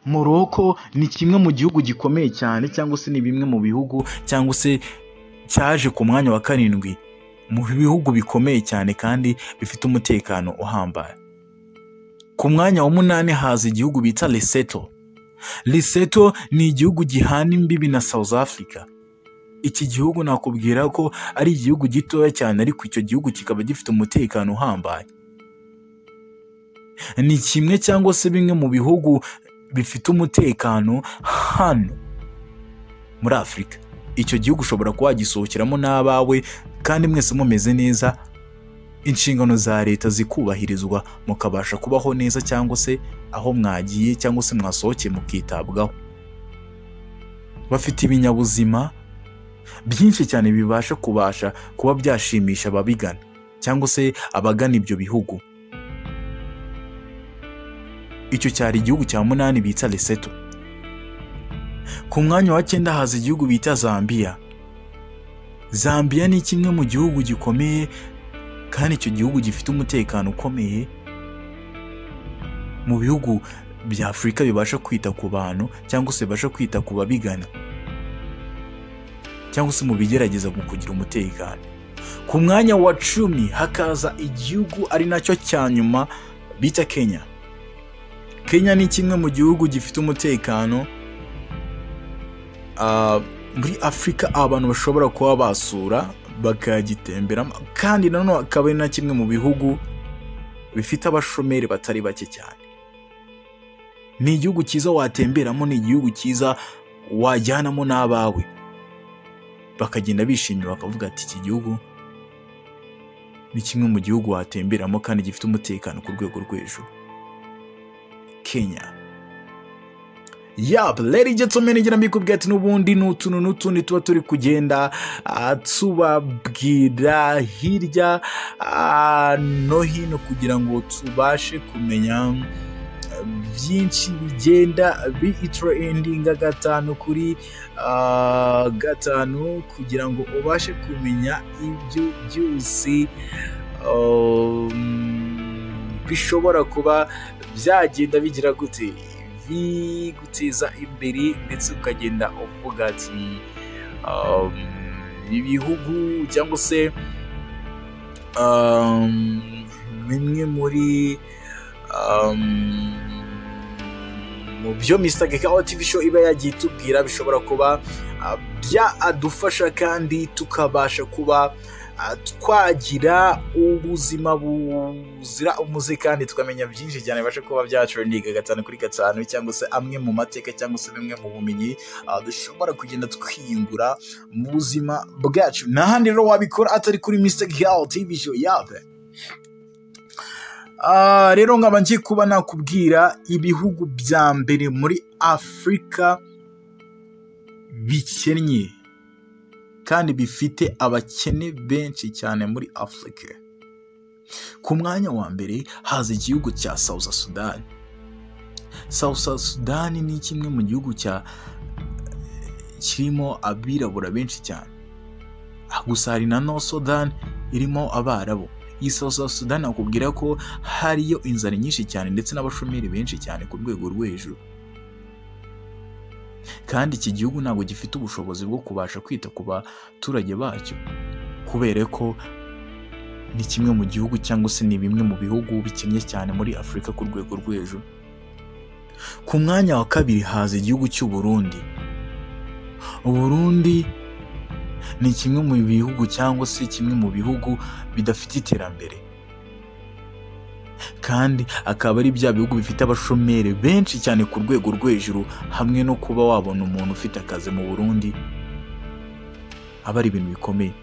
Morocco ni kimwe mu gihugu gikomeye cyane cyangwa se ni bimwe mu bihugu cyangwa se cyaje ku mwanya wa karindwi mu bihugu bikomeye cyane kandi bifite umutekano uhambaye. Ku mwanya wa munani haza igihugu bita Lesotho. Lesotho ni igihugu gihana imbibi na South Africa. Iki gihugu nakubwira ko ari igihugu gitoya cyane, ariko icyo gihugu kikaba gifite umutekano uhambaye. Ni kimwe cyangwa se bimwe mu bihugu bifite umutekano hano muri Afurika. Icyo gihugu ushobora kuba wagisohokeramo n'abawe kandi mwese mumeze neza, inshingano za leta zikubahirizwa, mukabasha kubaho neza cyangwa se aho mwagiye cyangwa se mwasohokeye mukitabwaho. Bafite ibinyabuzima byinshi cyane bibasha kubasha kuba byashimisha ababigana cyangwa se abagana ibyo bihugu. Icyo cyari igihugu cya munani bita Lesotho. Ku mwanya wa cyenda haza igihugu bita Zambia. Zambia ni kimwe mu gihugu gikomeye kandi icyo gihugu gifite umutekano ukomeye mu bihugu bya Afurika, bibasha kwita ku bantu cyangwa se bibasha kwita ku babigana cyangwa se mu bigerageza mu kugira umutekano. Ku mwanya wa 10 hakaza igihugu ari nacyo cya nyuma bita Kenya. Kenya ni kimwe mu gihugu gifite umutekano muri Afurika, abantu bashobora kuba basura bakagitemberamo, kandi nanone akaba ari na kimwe mu bihugu bifite abashomeri batari bake cyane. Ni igihugu cyiza watemberamo, ni igihugu cyiza wajyanamo n'abawe bakagenda bishimye, bakavuga ati iki gihugu ni kimwe mu gihugu watemberamo kandi gifite umutekano ku rwego rwo hejuru. Kenya. Yup, ladies and gentlemen, ngira mbikubwira ati n'ubundi ni utuntu n'utundi tuba turi kugenda tubabwira hirya no hino kugira ngo tubashe kumenya byinshi bigenda bitrendinga gatanu kuri gatanu, kugira ngo ubashe kumenya ibyo byose bishobora kuba byagenda bigira gute biguteza imbere, ndetse ukagenda uvuga ati ibihugu cyangwa se bimwe muri mu byo Mr. Gekawa TV Show iba yagiye itubwira bishobora kuba byadufasha kandi tukabasha kuba twagira ubuzima buzira umuze, kandi tukamenya byinshi cyane bibasha kuba byatrendinga gatanu kuri gatanu, cyangwa se amwe mu mateka cyangwa se bimwe mu bumenyi dushobora kugenda twiyungura mu buzima bwacu. N'ahandi rero wabikora atari kuri Mr. Gekawa TV Show. Yape rero nkaba ngiye kuba nakubwira ibihugu bya mbere muri Afurika bikennye kandi bifite abakene benshi cyane muri Afurika. Ku mwanya wa mbere haza igihugu cya South Sudan. South Sudan ni kimwe mu gihugu cya kirimo abirabura benshi cyane, gusa hari na North Sudan irimo abarabu. Iyi South Sudan akubwira ko hariyo inzara nyinshi cyane ndetse n'abashomeri benshi cyane ku rwego rwo hejuru, kandi iki gihugu ntabwo gifite ubushobozi bwo kubasha kwita ku baturage bacyo, kubera ko ni kimwe mu gihugu cyangwa se ni bimwe mu bihugu bikennye cyane muri Afurika ku rwego rwo hejuru. Ku mwanya wa kabiri haza igihugu cy'u Burundi. Burundi ni kimwe mu bihugu cyangwa se kimwe mu bihugu bidafite iterambere, kandi akaba ari bya bihugu bifite abashomeri benshi cyane ku rwego rwo hejuru, hamwe no kuba wabona umuntu ufite akazi mu Burundi aba ari ibintu bikomeye.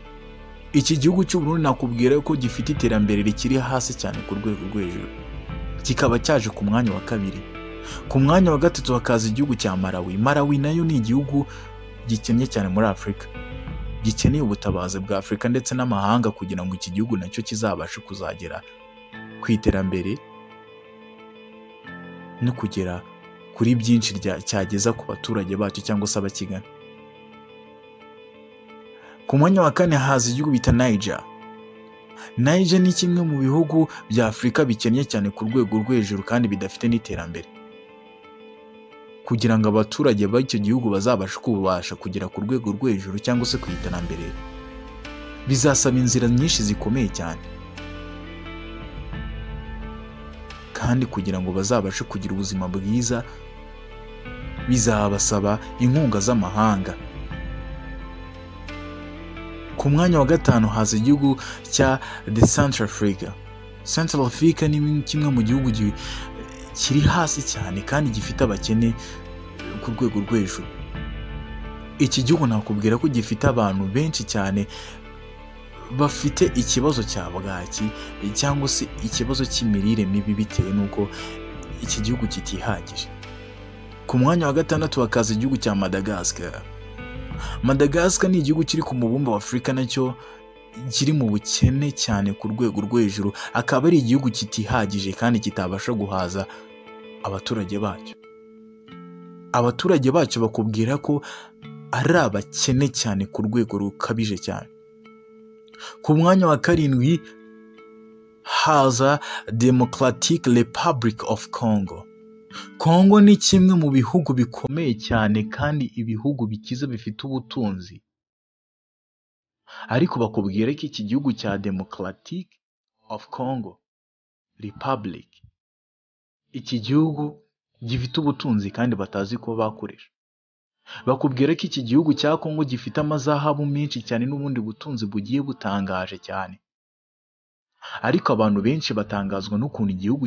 Iki gihugu cy'u Burundi nakubwira ko gifite iterambere rikiri hasi cyane ku rwego rwo hejuru, kikaba cyaje ku mwanya wa kabiri. Ku mwanya wa gatatu hakaza igihugu cya Malawi. Malawi nayo ni igihugu gikennye cyane muri Afurika, gikeneye ubutabazi bwa Afurika ndetse n'amahanga kugira ngo iki gihugu nacyo kizabashe kuzagera ku iterambere no kugera kuri byinshi cyageza ku baturage bacyo cyangwa se abakigana. Ku mwanya wa kane haza igihugu bita Niger. Niger ni kimwe mu bihugu bya Afurika bikennye cyane ku rwego rwo hejuru kandi bidafite n'iterambere. Kugira ngo abaturage b'icyo gihugu bazabashe kubasha kugera ku rwego rwo hejuru cyangwa se ku iterambere, bizasaba inzira nyinshi zikomeye cyane. Kandi kugira ngo bazabashe kugira ubuzima bwiza bizabasaba inkunga z'amahanga. Ku mwanya wa gatanu haza igihugu cya The Central Africa. Central Africa ni kimwe mu gihugu kiri hasi cyane kandi gifite abakene ku rwego rwo hejuru. Iki gihugu nakubwira ko gifite abantu benshi cyane bafite ikibazo cya bwaki cyangwa se ikibazo cy'imirire mibi bitewe n'uko iki gihugu kitihagije. Ku mwanya wa gatandatu hakaza igihugu cya Madagascar. Madagascar ni igihugu kiri ku mubumbe wa Afurika nacyo kiri mu bukene cyane ku rwego rwo hejuru, akaba ari igihugu kitihagije kandi kitabasha guhaza abaturage bacyo. Abaturage bacyo bakubwira ko ari abakene cyane ku rwego rukabije cyane. Ku mwanya wa karindwi haza Democratic Republic of Congo. Congo ni kimwe mu bihugu bikomeye cyane kandi ibihugu bikize bifite ubutunzi. Ariko bakubwira ko iki gihugu cya Democratic of Congo Republic, iki gihugu gifite ubutunzi kandi batazi ko bakoresha. Bakubwira ko iki gihugu cya Congo gifite amazahabu menshi cyane n'ubundi butunzi bugiye butangaje cyane. Ariko abantu benshi batangazwa n'ukuntu igihugu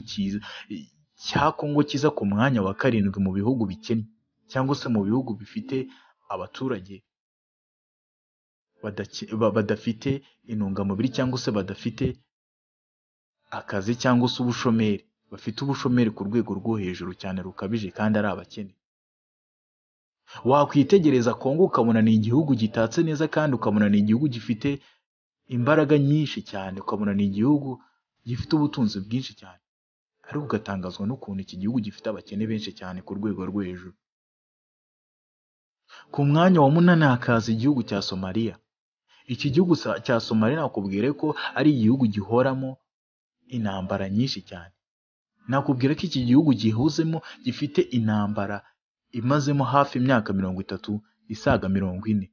cya Congo kiza ku mwanya wa karindwi mu bihugu bikennye cyangwa se mu bihugu bifite abaturage badafite intungamubiri cyangwa se badafite akazi cyangwa se ubushomeri, bafite ubushomeri ku rwego rwo hejuru cyane rukabije kandi ari abakene. Wakwitegereza Congo ukabona ni igihugu gitatse neza kandi ukabona ni igihugu gifite imbaraga nyinshi cyane, ukabona ni igihugu gifite ubutunzi bwinshi cyane, ariko ugatangazwa n'ukuntu iki gihugu gifite abakene benshi cyane ku rwego rwo hejuru. Ku mwanya wa munani hakaza igihugu cya Somalia. Iki gihugu cya Somalia nakubwira ko ari igihugu gihoramo intambara nyinshi cyane. Nakubwira ko iki gihugu gihuzemo gifite intambara imazemo hafi imyaka 30 isaga 40.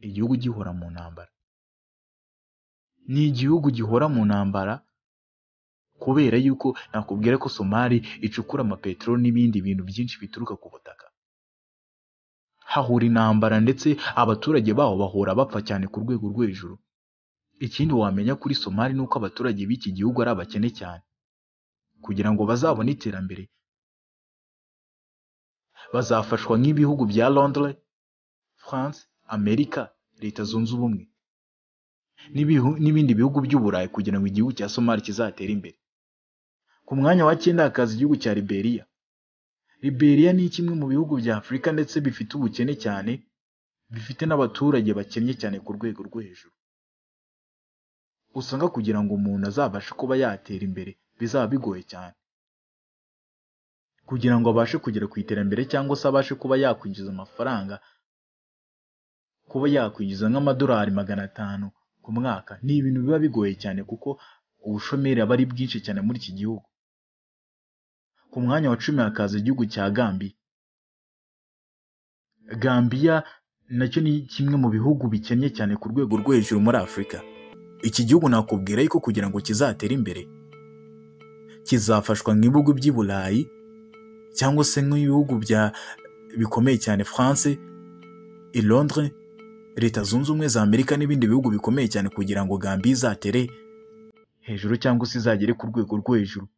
Igihugu gihora mu ntambara. Ni igihugu gihora mu ntambara kubera yuko nakubwira ko Somali icukura amapeteroli n'ibindi bintu byinshi bituruka ku butaka. Hahura intambara ndetse abaturage baho bahora bapfa cyane ku rwego rwo hejuru. Ikindi wamenya kuri Somali ni uko abaturage b'iki gihugu ari abakene cyane. Kugira ngo bazabone iterambere bazafashwa nk'ibihugu bya Londres, France, Amerika, Leta Zunze Ubumwe n'ibindi bihugu by'Uburayi kugira ngo igihugu cya Somali kizatere imbere. Ku mwanya wa 9 hakaza igihugu cya Liberia. Liberia ni kimwe mu bihugu bya Afurika ndetse bifite ubukene cyane, bifite n'abaturage bakennye cyane ku rwego rwo hejuru. Usanga kugira ngo umuntu azabashe kuba yatera imbere bizaba bigoye cyane. Kugira ngo abashe kugera ku iterambere cyangwa se abashe kuba yakwinjiza amafaranga, kuba yakwinjiza nk'amadolari 500 ku mwaka, ni ibintu biba bigoye cyane kuko ubushomeri aba ari bwinshi cyane muri iki gihugu. Ku mwanya wa 10 hakaza igihugu cya Gambia. Gambia nacyo ni kimwe mu bihugu bikennye cyane ku rwego rwo hejuru muri Afurika. Iki gihugu nakubwira yuko kugira ngo kizatere imbere kizafashwa nk'ibihugu by'i Burayi cyangwa se nk'ibihugu bya bikomeye cyane France, i Londres, Leta Zunze Ubumwe za Amerika n'ibindi bihugu bikomeye cyane kugira ngo Gambia izatere hejuru cyangwa se izagere ku rwego rwo hejuru.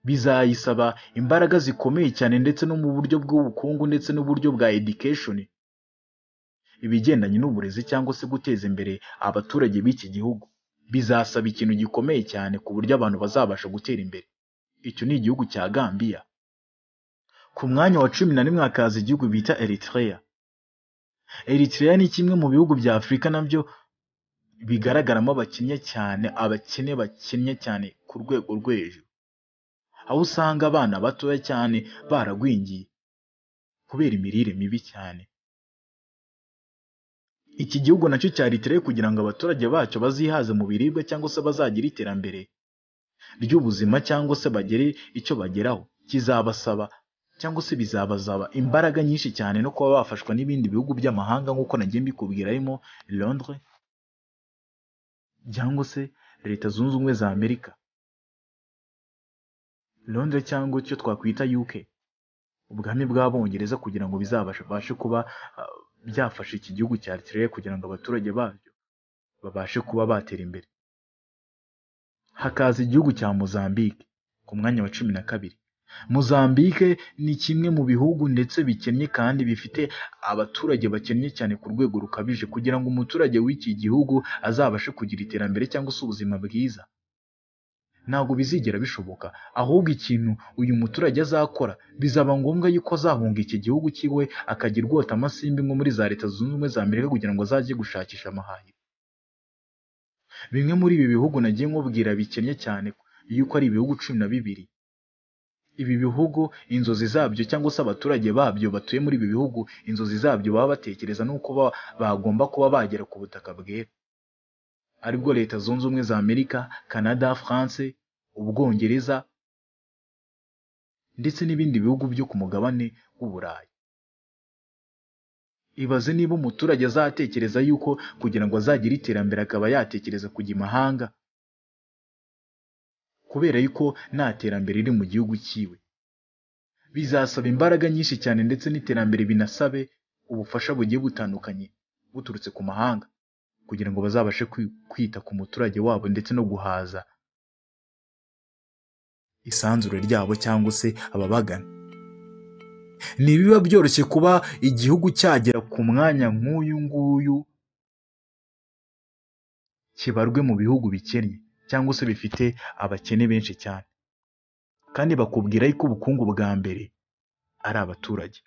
Bizayisaba imbaraga zikomeye cyane ndetse no mu buryo bw'ubukungu ndetse n'uburyo bwa education. Ibigendanye n'uburezi cyangwa se guteza imbere abaturage b'iki gihugu bizasaba ikintu gikomeye cyane ku buryo abantu bazabasha gutera imbere. Icyo ni igihugu cya Gambia. Ku mwanya wa 11 hakaza igihugu bita Eritrea. Eritrea ni kimwe mu bihugu bya Afurika nabyo bigaragaramo abakennye cyane, abakene bakennye cyane ku rwego rwo hejuru, aho usanga abana batoya cyane baragwingiye kubera imirire mibi cyane. Iki gihugu nacyo cya Eritrea, kugira ngo abaturage bacyo bazihaze mu biribwa cyangwa se bazagire iterambere ry'ubuzima cyangwa se bagere icyo bageraho, kizabasaba cyangwa se bizabasaba imbaraga nyinshi cyane no kuba bafashwa n'ibindi bihugu by'amahanga, nk'uko nagiye mbikubwira, harimo Londres cyangwa se Leta Zunze Ubumwe za Amerika, Londres cyangwa icyo twakwita UK, ubwami bw'Abongereza, kugira ngo bizabashe kuba byafasha iki gihugu cya Eritrea kugira ngo abaturage babyo babashe kuba batera imbere. Hakaza igihugu cya Mozambique ku mwanya wa 12. Mozambique ni kimwe mu bihugu ndetse bikennye kandi bifite abaturage bakennye cyane ku rwego rukabije. Kugira ngo umuturage w'iki gihugu azabashe kugira iterambere cyangwa se ubuzima bwiza, ntabwo bizigera bishoboka. Ahubwo ikintu uyu muturage azakora, bizaba ngombwa yuko azahunga iki gihugu cyiwe, akajya rwota amasimbi nko muri za Leta Zunze Ubumwe za Amerika kugira ngo azajye gushakisha amahahiro. Bimwe muri ibi bihugu nagiye nkubwira bikennye cyane yuko ari ibihugu 12, ibi bihugu inzozi zabyo cyangwa se abaturage babyo batuye muri ibi bihugu, inzozi zabyo baba batekereza nuko bagomba kuba bagera ku butaka bwera, aribwo Leta Zunze Ubumwe za Amerika, Canada, France, Ubwongereza ndetse n'ibindi bihugu byo ku mugabane w'Uburayi. Ibaze niba umuturage azatekereza yuko kugira ngo azagire iterambere akaba yatekereza kujya imahanga, kubera yuko nta terambere riri mu gihugu cyiwe. Bizasaba imbaraga nyinshi cyane ndetse n'iterambere, binasabe ubufasha bugiye butandukanye buturutse ku mahanga, kugira ngo bazabashe kwita ku muturage wabo ndetse no guhaza isanzure ryabo cyangwa se ababagana. Ntibiba byoroshye kuba igihugu cyagera ku mwanya nk'uyu nguyu, kibarwe mu bihugu bikennye cyangwa se bifite abakene benshi cyane, kandi bakubwira yuko ubukungu bwa mbere ari abaturage.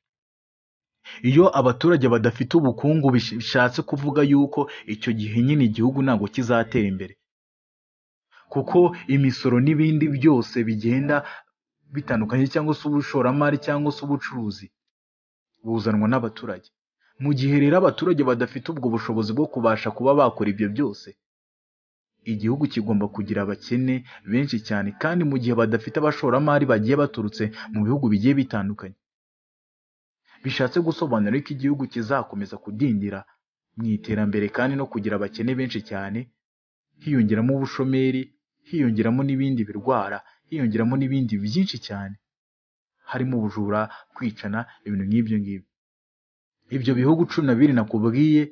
Iyo abaturage badafite ubukungu, bishatse kuvuga yuko icyo gihe nyine igihugu ntabwo kizatera imbere, kuko imisoro n'ibindi byose bigenda bitandukanye cyangwa se ubushoramari cyangwa se ubucuruzi buzanwa n'abaturage. Mu gihe rero abaturage badafite ubwo bushobozi bwo kubasha kuba bakora ibyo byose, igihugu kigomba kugira abakene benshi cyane. Kandi mu gihe badafite abashoramari bagiye baturutse mu bihugu bigiye bitandukanye, bishatse gusobanura ko igihugu kizakomeza kudindira mu iterambere kandi no kugira abakene benshi cyane, hiyongeramo ubushomeri, hiyongeramo n'ibindi birwara, hiyongeramo n'ibindi byinshi cyane, harimo ubujura, kwicana, ibintu nk'ibyo ngibyo. Ibyo bihugu 12 nakubwiye,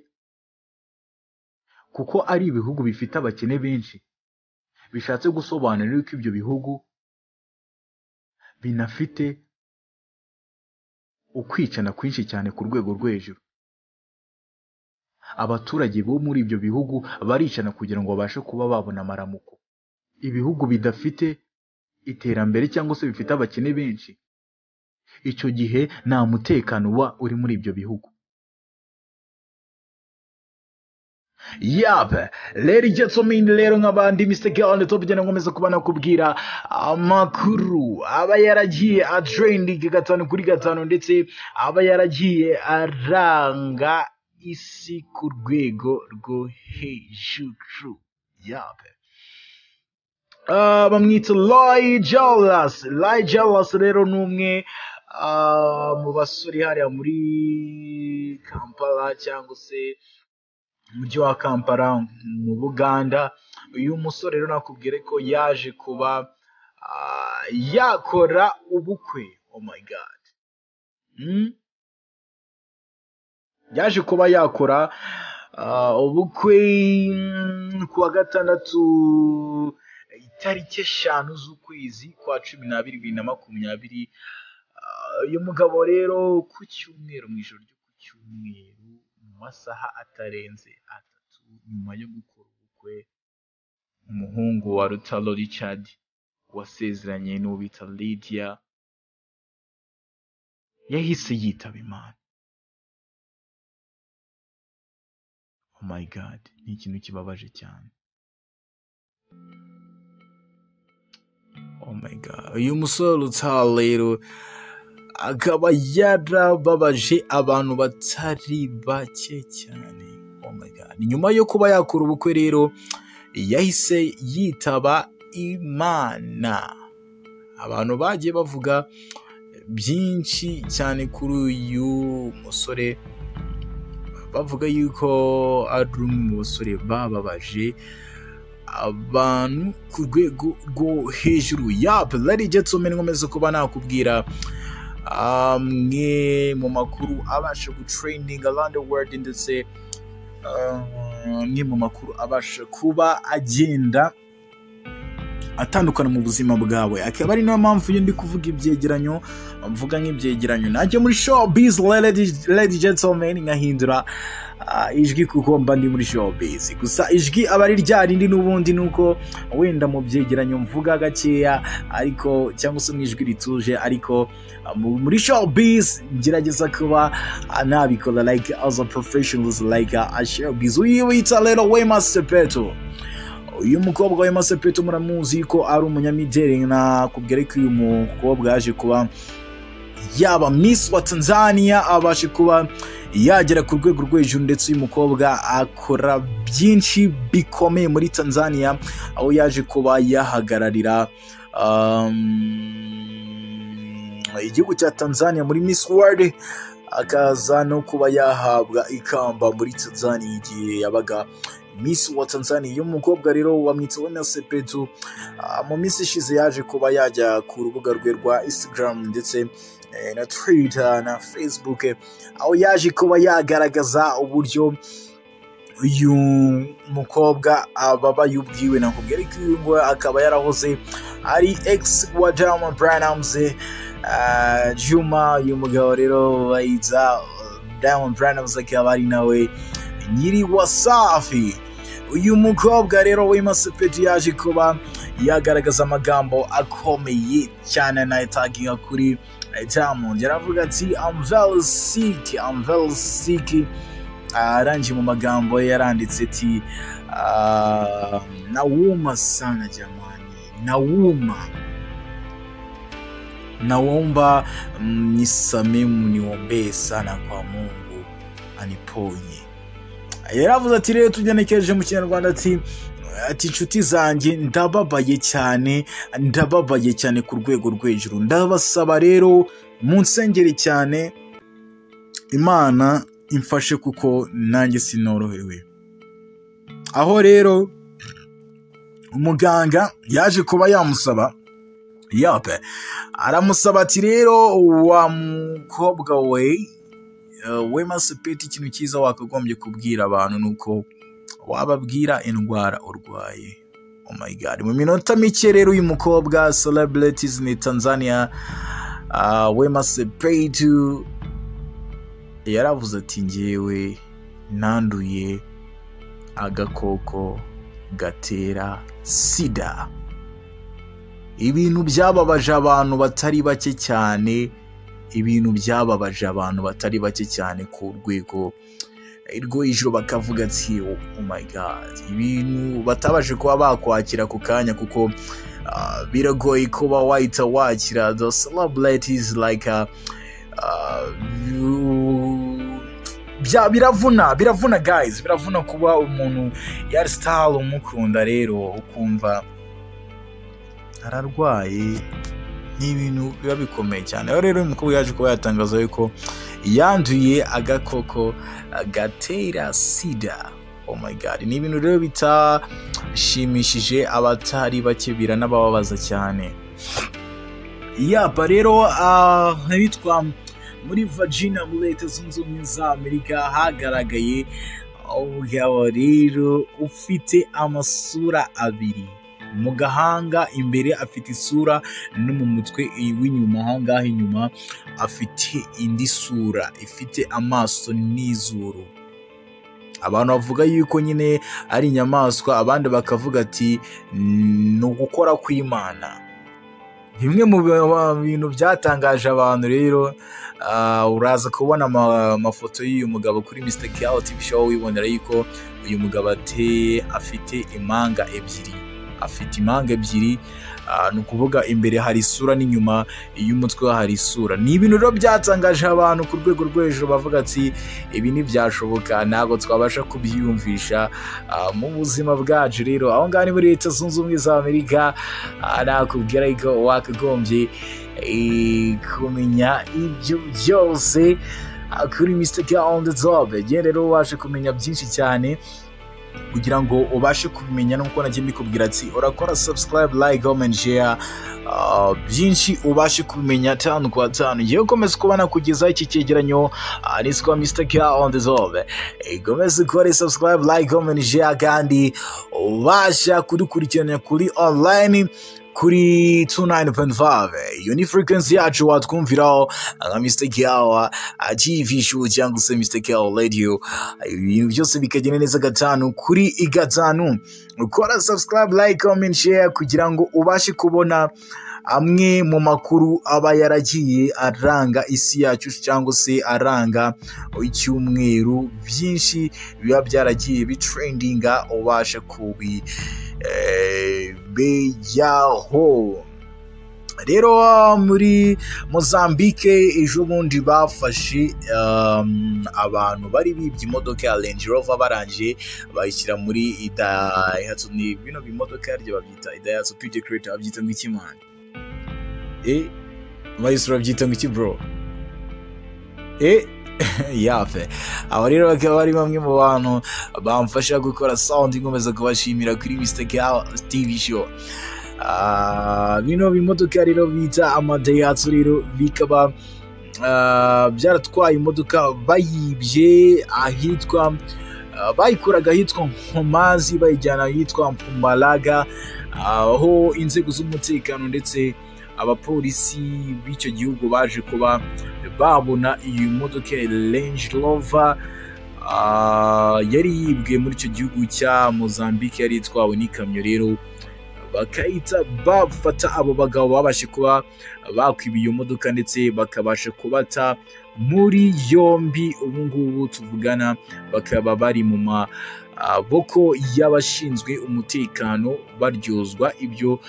kuko ari ibihugu bifite abakene benshi, bishatse gusobanura yuko ibyo bihugu binafite ukwicana kwinshi cyane ku rwego rwo hejuru. Abaturage bo muri ibyo bihugu baricana kugira ngo babashe kuba babona amaramuko. Ibihugu bidafite iterambere cyangwa se bifite abakene benshi, icyo gihe nta mutekano uba uri muri ibyo bihugu. Yap, ladies and gentlemen, rero nk'abandi Mr. Girl Top, genda nkomeza kuba nakubwira amakuru aba yaragiye atrending gatanu kuri gatanu, ndetse aba yaragiye aranga isi ku rwego rwo hejuru. Yap. Bamwita Roy Jolas. Roy Jolas rero ni umwe mu basore hariya muri Kampala cyangwa se umujyi wa Kampala mu Buganda. Uyu musore rero nakubwire ko yaje kuba yakora ubukwe. Oh my God. Yaje kuba yakora ubukwe kuwa gatandatu itariki 5 z'ukwezi kwa 12 2020. Uyu mugabo rero ku cyumweru, mu ijoro ryo ku cyumweru, mu Masaha atarenze 3 nyuma yo gukora ubukwe, umuhungu wa Rutaro Richard wasezeranye n'uwo bita Lydia yahise yitaba Imana. Oh my God, ni ikintu kibabaje cyane. Oh my God, uyu musore Rutaro rero akaba yarababaje abantu batari bake cyane. Oh my God, nyuma yo kuba yakora ubukwe rero yahise yitaba Imana. Abantu bagiye bavuga byinshi cyane kuri uyu musore, bavuga yuko ari umwe mu basore bababaje abantu ku rwego rwo hejuru. Yap, ladies and gentlemen, nkomeza kuba nakubwira amwe mu makuru abasha gutrending around the world, ndetse amwe mu makuru abasha kuba agenda atandukana mu buzima bwawe. Akaba ari nayo mpamvu iyo ndi kuvuga ibyegeranyo, mvuga nk'ibyegeranyo najya muri showbiz, ladies and gentlemen, nkahindura ijwi kuko mba ndi muri showbiz. Gusa ijwi aba ari rya rindi n'ubundi, nuko wenda mu byegeranyo mvuga gakeya ariko, cyangwa se mu ijwi rituje, ariko muri showbiz ngerageza kuba nabikora like as a professionals, like a showbiz. Uyu wita rero Wema Sepetu. Uyu mukobwa Wema Sepetu muramuzi ko ari umunyamideli. Nakubwira ko uyu mukobwa yaje kuba yaba Miss wa Tanzania, abashe kuba yagera ku rwego rwo hejuru, ndetse uyu mukobwa akora byinshi bikomeye muri Tanzania, aho yaje kuba yahagararira igihugu cya Tanzania muri Miss World, akaza no kuba yahabwa ikamba muri Tanzania igihe yabaga Miss wa Tanzania. Uyu mukobwa rero bamwita Wema Sepetu. Mu minsi ishize yaje kuba yajya ku rubuga rwe rwa Instagram ndetse na Twitter na Facebook, aho yaje kuba yagaragaza uburyo uyu mukobwa ababaye ubwiwe. Nakubwira ko uyu ngo akaba yarahoze ari ex wa Diamond Platnumz, Juma. Uyu mugabo rero bayita Diamond Platnumz akaba ari nawe nyiri Wasafi. Uyu mukobwa rero Wema Sepetu yaje kuba yagaragaza amagambo akomeye cyane anayitaginga kuri Diamond. Yaravuga ati I'm very sick, I'm very sick. Arangije mu magambo ye yaranditse ati nauma sana jamani, nauma, naomba mnisamee, mniombee sana kwa Mungu aniponye. Yaravuze ati rero tugenekereje mu Kinyarwanda ati inshuti zanjye ndababaye cyane, ndababaye cyane ku rwego rwo hejuru, ndabasaba rero munsengere cyane Imana imfashe kuko nanjye sinorohewe. Aho rero umuganga yaje kuba yamusaba, yape aramusaba ati rero wa mukobwa we Wema Sepetu, ikintu cyiza wakagombye kubwira abantu nuko wababwira indwara urwaye. Oh my God, mu minota mike rero uyu mukobwa celebrities ni Tanzania, Wema Sepetu yaravuze ati njyewe nanduye agakoko gatera sida. Ibintu byababaje abantu batari bake cyane, ibintu byababaje abantu batari bake cyane ku rwego rwo hejuru, bakavuga ati oh my God, ibintu batabashe kuba bakwakira ku kanya, kuko biragoye kuba wahita wakira the celebrities like biravuna, biravuna guys, biravuna kuba umuntu yari star umukunda rero ukumva ararwaye, ni ibintu biba bikomeye cyane. Aho rero umukobwa yaje kuba yatangaza yuko yanduye agakoko gatera sida. Oh my God, ni ibintu rero bitashimishije abatari bake, biranababaza cyane. Yapa rero ahitwa muri Virginia muri Leta Zunze Ubumwe za Amerika hagaragaye umugabo rero ufite amasura abiri. Mu gahanga imbere afite isura, no mu mutwe w'inyuma ahangaha inyuma afite indi sura ifite amaso n'izuru. Abantu bavuga yuko nyine ari inyamaswa, abandi bakavuga ati ni ugukora kw'Imana. Bimwe mu bintu byatangaje abantu rero, uraza kubona amafoto y'uyu mugabo kuri Mr. Kiao TV Show, wibonera yuko uyu mugabo ateye afite impanga ebyiri, afite impanga ebyiri. Ni ukuvuga imbere hari isura n'inyuma y'umutwe hari isura. Ni ibintu rero byatangaje abantu ku rwego rwo hejuru, bavuga ati ibi ntibyashoboka, ntabwo twabasha kubyiyumvisha mu buzima bwacu. Rero aho ngaho ni muri Leta Zunze Ubumwe za Amerika, nakubwira yuko wakagombye kumenya ibyo byose kuri Mr. Kiao on the top. Genda rero ubashe kumenya byinshi cyane. Kugira ngo ubashe kubimenya nuko nagiye mbikubwira ati urakora subscribe, like, comment, share, byinshi ubashe kubimenya tanu kwa tanu. Ngiye gukomeza kubana kugeza iki cyegeranyo. Niswa Mr. Kiao on the top. Gomeza ukore subscribe, like, comment, share, kandi ubasha kudukurikirana kuri online kuri 29.5. Iyo ni frequency yacu watwumviraho nka Mr. Kiao TV Show cyangwa se Mr. Kiao Radio. Ibintu byose bikagenda neza gatanu kuri gatanu. Ukora subscribe, like, comment, share kugira ngo ubashe kubona amwe mu makuru aba yaragiye aranga isi yacu cyangwa se aranga icyumweru. Byinshi biba byaragiye bitrendinga, ubasha kubimenyaho. Rero muri Mozambique ejo bundi bafashe abantu bari bibye imodoka ya Range Rover, barangije bayishyira muri Daihatsu. Ni bino bimodoka yaryo babyita Daihatsu PJ Creator, babyita ngo iki man? Maestro, babyita ngo iki bro? Yafe aba rero bakaba ari bamwe mu bantu bamfasha gukora sound. Nkomeza kubashimira kuri Mr. Kiao TV Show. Bino bimodoka rero bita ama Daihatsu rero bikaba byaratwaye imodoka bayibye ahitwa, bayikuraga ahitwa Nkomazi bayijyana ahitwa Mpumalanga, aho inzego z'umutekano ndetse abapolisi b'icyo gihugu baje kuba babona iyi modoka ya Range Rover yari yibwe muri icyo gihugu cya Mozambique, yari itwawe n'ikamyo. Rero bakahita bafata abo bagabo babashe kuba bakwiba iyo modoka ndetse bakabasha kubata muri yombi. Ubu ngubu tuvugana bakaba bari mu maboko y'abashinzwe umutekano, baryozwa ibyo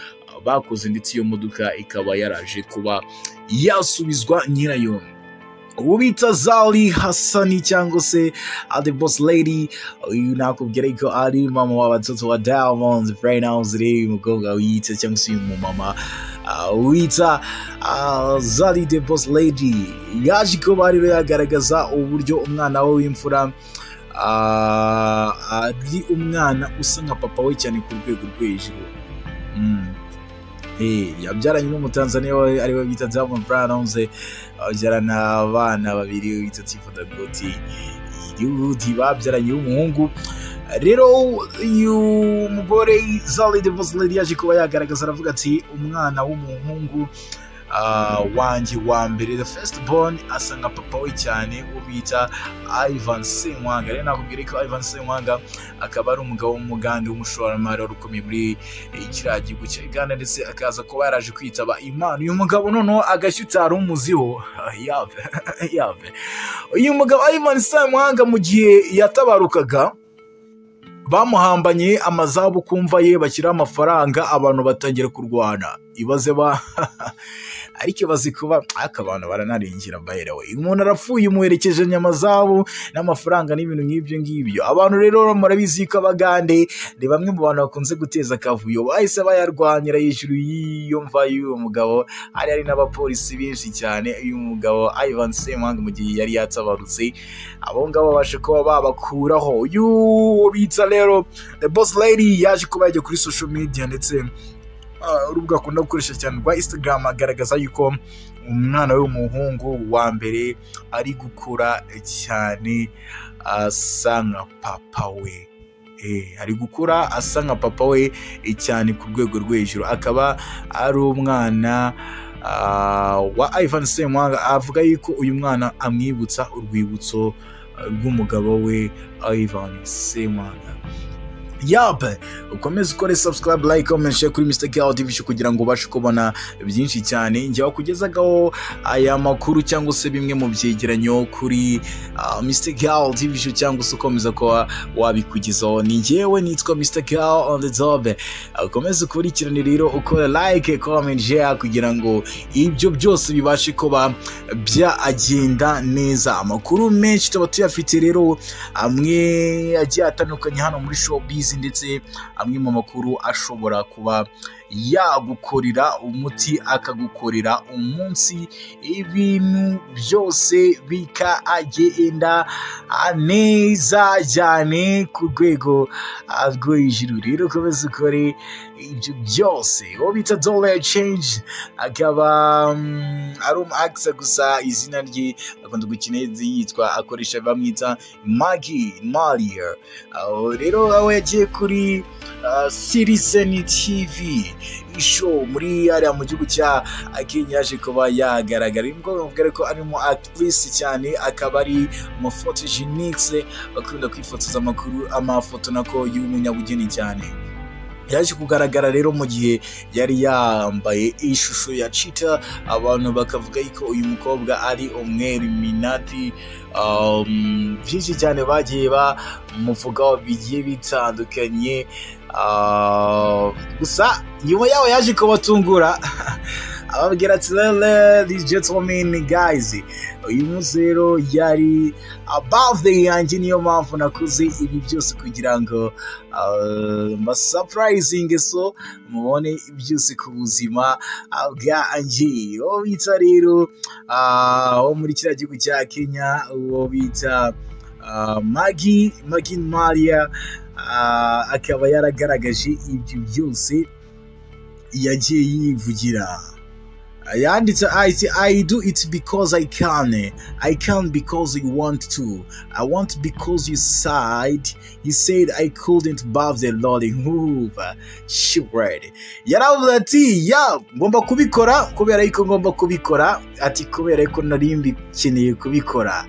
bakoze, ndetse iyo modoka ikaba yaraje kuba yasubizwa nyirayo. Uwo bita Zari Hasani cyangwa se The Boss Lady, uyu nakubwira ko ari mama w'abatoto wa Diamond Platnumz. Rero uyu mukobwa wiyita cyangwa se uyu mumama wita Zari The Boss Lady yaje kuba rero yagaragaza uburyo umwana we w'imfura ari umwana usa nka papa we cyane ku rwego rwo hejuru. Yabyaranye n'Umutanzaniya we ariwe bita Diamond Platnumz, babyarana abana babiri bita Tifu Dangote babyaranye w'umuhungu. Rero uyu mugore Zari The Boss Lady yaje kuba yagaragaza, aravuga ati umwana w'umuhungu wanjye wa mbere, the first born, asa nka papa we cyane, uwo bita Ivan Ssemwanga. Rero nakubwira ko Ivan Ssemwanga akaba ari umugabo w'Umugande w'umushoramari wari ukomeye muri kiriya gihugu cya Uganda, ndetse akaza kuba yaraje kwitaba Imana. Uyu mugabo noneho agashya utari umuziho, yave yave, uyu mugabo Ivan Ssemwanga mu gihe yatabarukaga bamuhambanye amazabu kumva ye, bashyiraho amafaranga, abantu batangira kurwana. Ibaze ba ariko ibaze kuba ariko abantu baranarengera. By the way, umuntu arapfuye umuherekeje amazabu n'amafaranga n'ibintu nk'ibyo ngibyo. Abantu rero murabizi ko Abagande ni bamwe mu bantu bakunze guteza akavuyo, bahise bayarwanyira hejuru y'iyo mva y'uwo mugabo. Hari n'abapolisi benshi cyane. Uyu mugabo Ivan Ssemwanga mu gihe yari yatabarutse, abo ngabo babasha kuba babakuraho. Uyu bita rero The Boss Lady yaje kuba yajya kuri social media ndetse urubuga akunda gukoresha cyane rwa Instagram, agaragaza yuko umwana we w'umuhungu wa mbere ari gukura cyane asa nka papa we. Ari gukura asa nka papa we cyane ku rwego rwo hejuru, akaba ari umwana wa Ivan Ssemwanga. Avuga yuko uyu mwana amwibutsa urwibutso rw'umugabo we Ivan Ssemwanga. Yup, ukomeze ukore subscribe, like, comment, share kuri Mr. Girl TV Show kugira ngo ubashe kubona byinshi cyane. Njye wakugezagaho aya makuru cyangwa se bimwe mu byegeranyo kuri Mr. Girl TV Show, cyangwa se ukomeza kuba wabikugezaho, ni njyewe nitwa Mr. Girl on the top. Ukomeze ukurikirane rero, ukora like, comment, share kugira ngo ibyo byose bibashe kuba byagenda neza. Amakuru menshi tuba tuyafite rero, amwe agiye atandukanye hano muri showbiz, ndetse amwe mu makuru ashobora kuba yagukorera umuti, akagukorera umunsi, ibintu byose bikagenda neza cyane ku rwego rwo hejuru. Rero komeza ukore ibyo byose. Uwo bita Dollar Change akaba ari umu actor, gusa izina rye akunda gukina yitwa, akoresha, bamwita Maggie Malia. Aho rero aho yagiye kuri Citizen TV show muri hariya mu gihugu cya Kenya, yaje kuba yagaragara. Uyu mukobwa mubwira ko arimo actrice cyane, akaba ari umu photogenics, akunda kwifotoza amakuru, amafoto nako y'umunyabugeni cyane. Yaje kugaragara rero mu gihe yari yambaye ishusho ya cheetah, abantu bakavuga yuko uyu mukobwa ari umweliminati. Byinshi cyane bagiye bamuvugaho bigiye bitandukanye. Gusa nyuma yaho yaje kubatungura, ababwira ati: "Ladies, gentlemen, guys, uyu munsi rero yari birthday yanjye, niyo mpamvu nakoze ibi byose kugira ngo mba surprising, so mubone byose ku buzima bwanjye." Uwo bita rero wo muri kiriya gihugu cya Kenya, uwo bita Maggie Malia, akaba yaragaragaje ibyo byose yagiye yivugira. Yanditse ati: "I do it because I can. I can because you want to. I want because you said I couldn't birthday rolling move." She read. Yaravuze ati: "Ya, ngomba kubikora kubera yuko ngomba kubikora," ati "kubera yuko nari mbikeneye kubikora."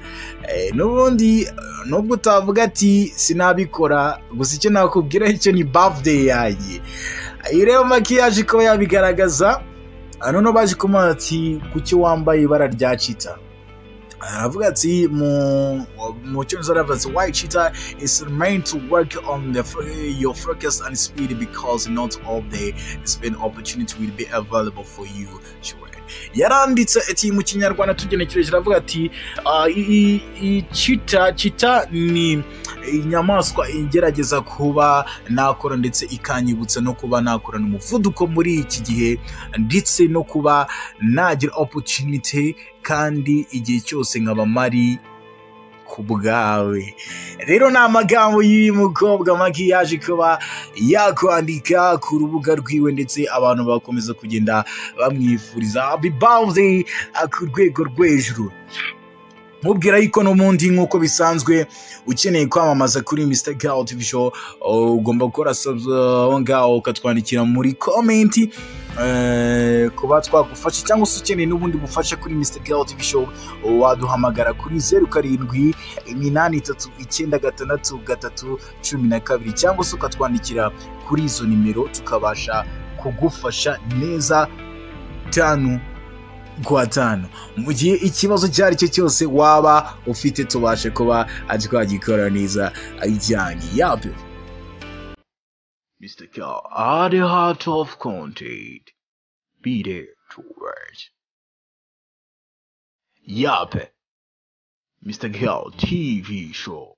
N'ubundi nubwo utavuga ati sinabikora, gusa icyo nakubwira icyo ni birthday yanjye. Iyi rero Maggie yaje kuba yabigaragaza. Noneho baje kumubaza ati: "Kuki wambaye ibara rya cheetah?" Aravuga ati, mu cyongereza aravuga ati: "Why cheetah is meant to work on your focus and speed because not all the speed opportunity will be available for you." Sure. Yaranditse ati mu Kinyarwanda tugenekereje, aravuga ati cheetah ni inyamaswa igerageza kuba nakora ndetse ikanyibutsa no kuba nakorana umuvuduko muri iki gihe, ndetse no kuba nagira opportunity kandi igihe cyose nkaba mari ku bwawe. Rero ni amagambo y'uyu mukobwa Maggie yaje kuba yakwandika ku rubuga rwiwe, ndetse abantu bakomeza kugenda bamwifuriza happy birthday ku rwego rwo hejuru. Mubwira yuko n'ubundi nk'uko bisanzwe, ukeneye kwamamaza kuri Mr. Girl TV Show, ugomba gukora aho ngaho ukatwandikira muri comment, kuba twagufasha, cyangwa se ukeneye n'ubundi bufasha kuri Mr. Girl TV Show, waduhamagara kuri 0783963312, cyangwa se ukatwandikira kuri izo nimero, tukabasha kugufasha neza tanu kwa tanu. Mu gihe ikibazo icyo ari cyo cyose waba ufite, tubashe kuba twagikora neza ajyanye yabyo. Mr. K, at the heart of content. Be there to watch. Yup. Mr. Girl TV Show.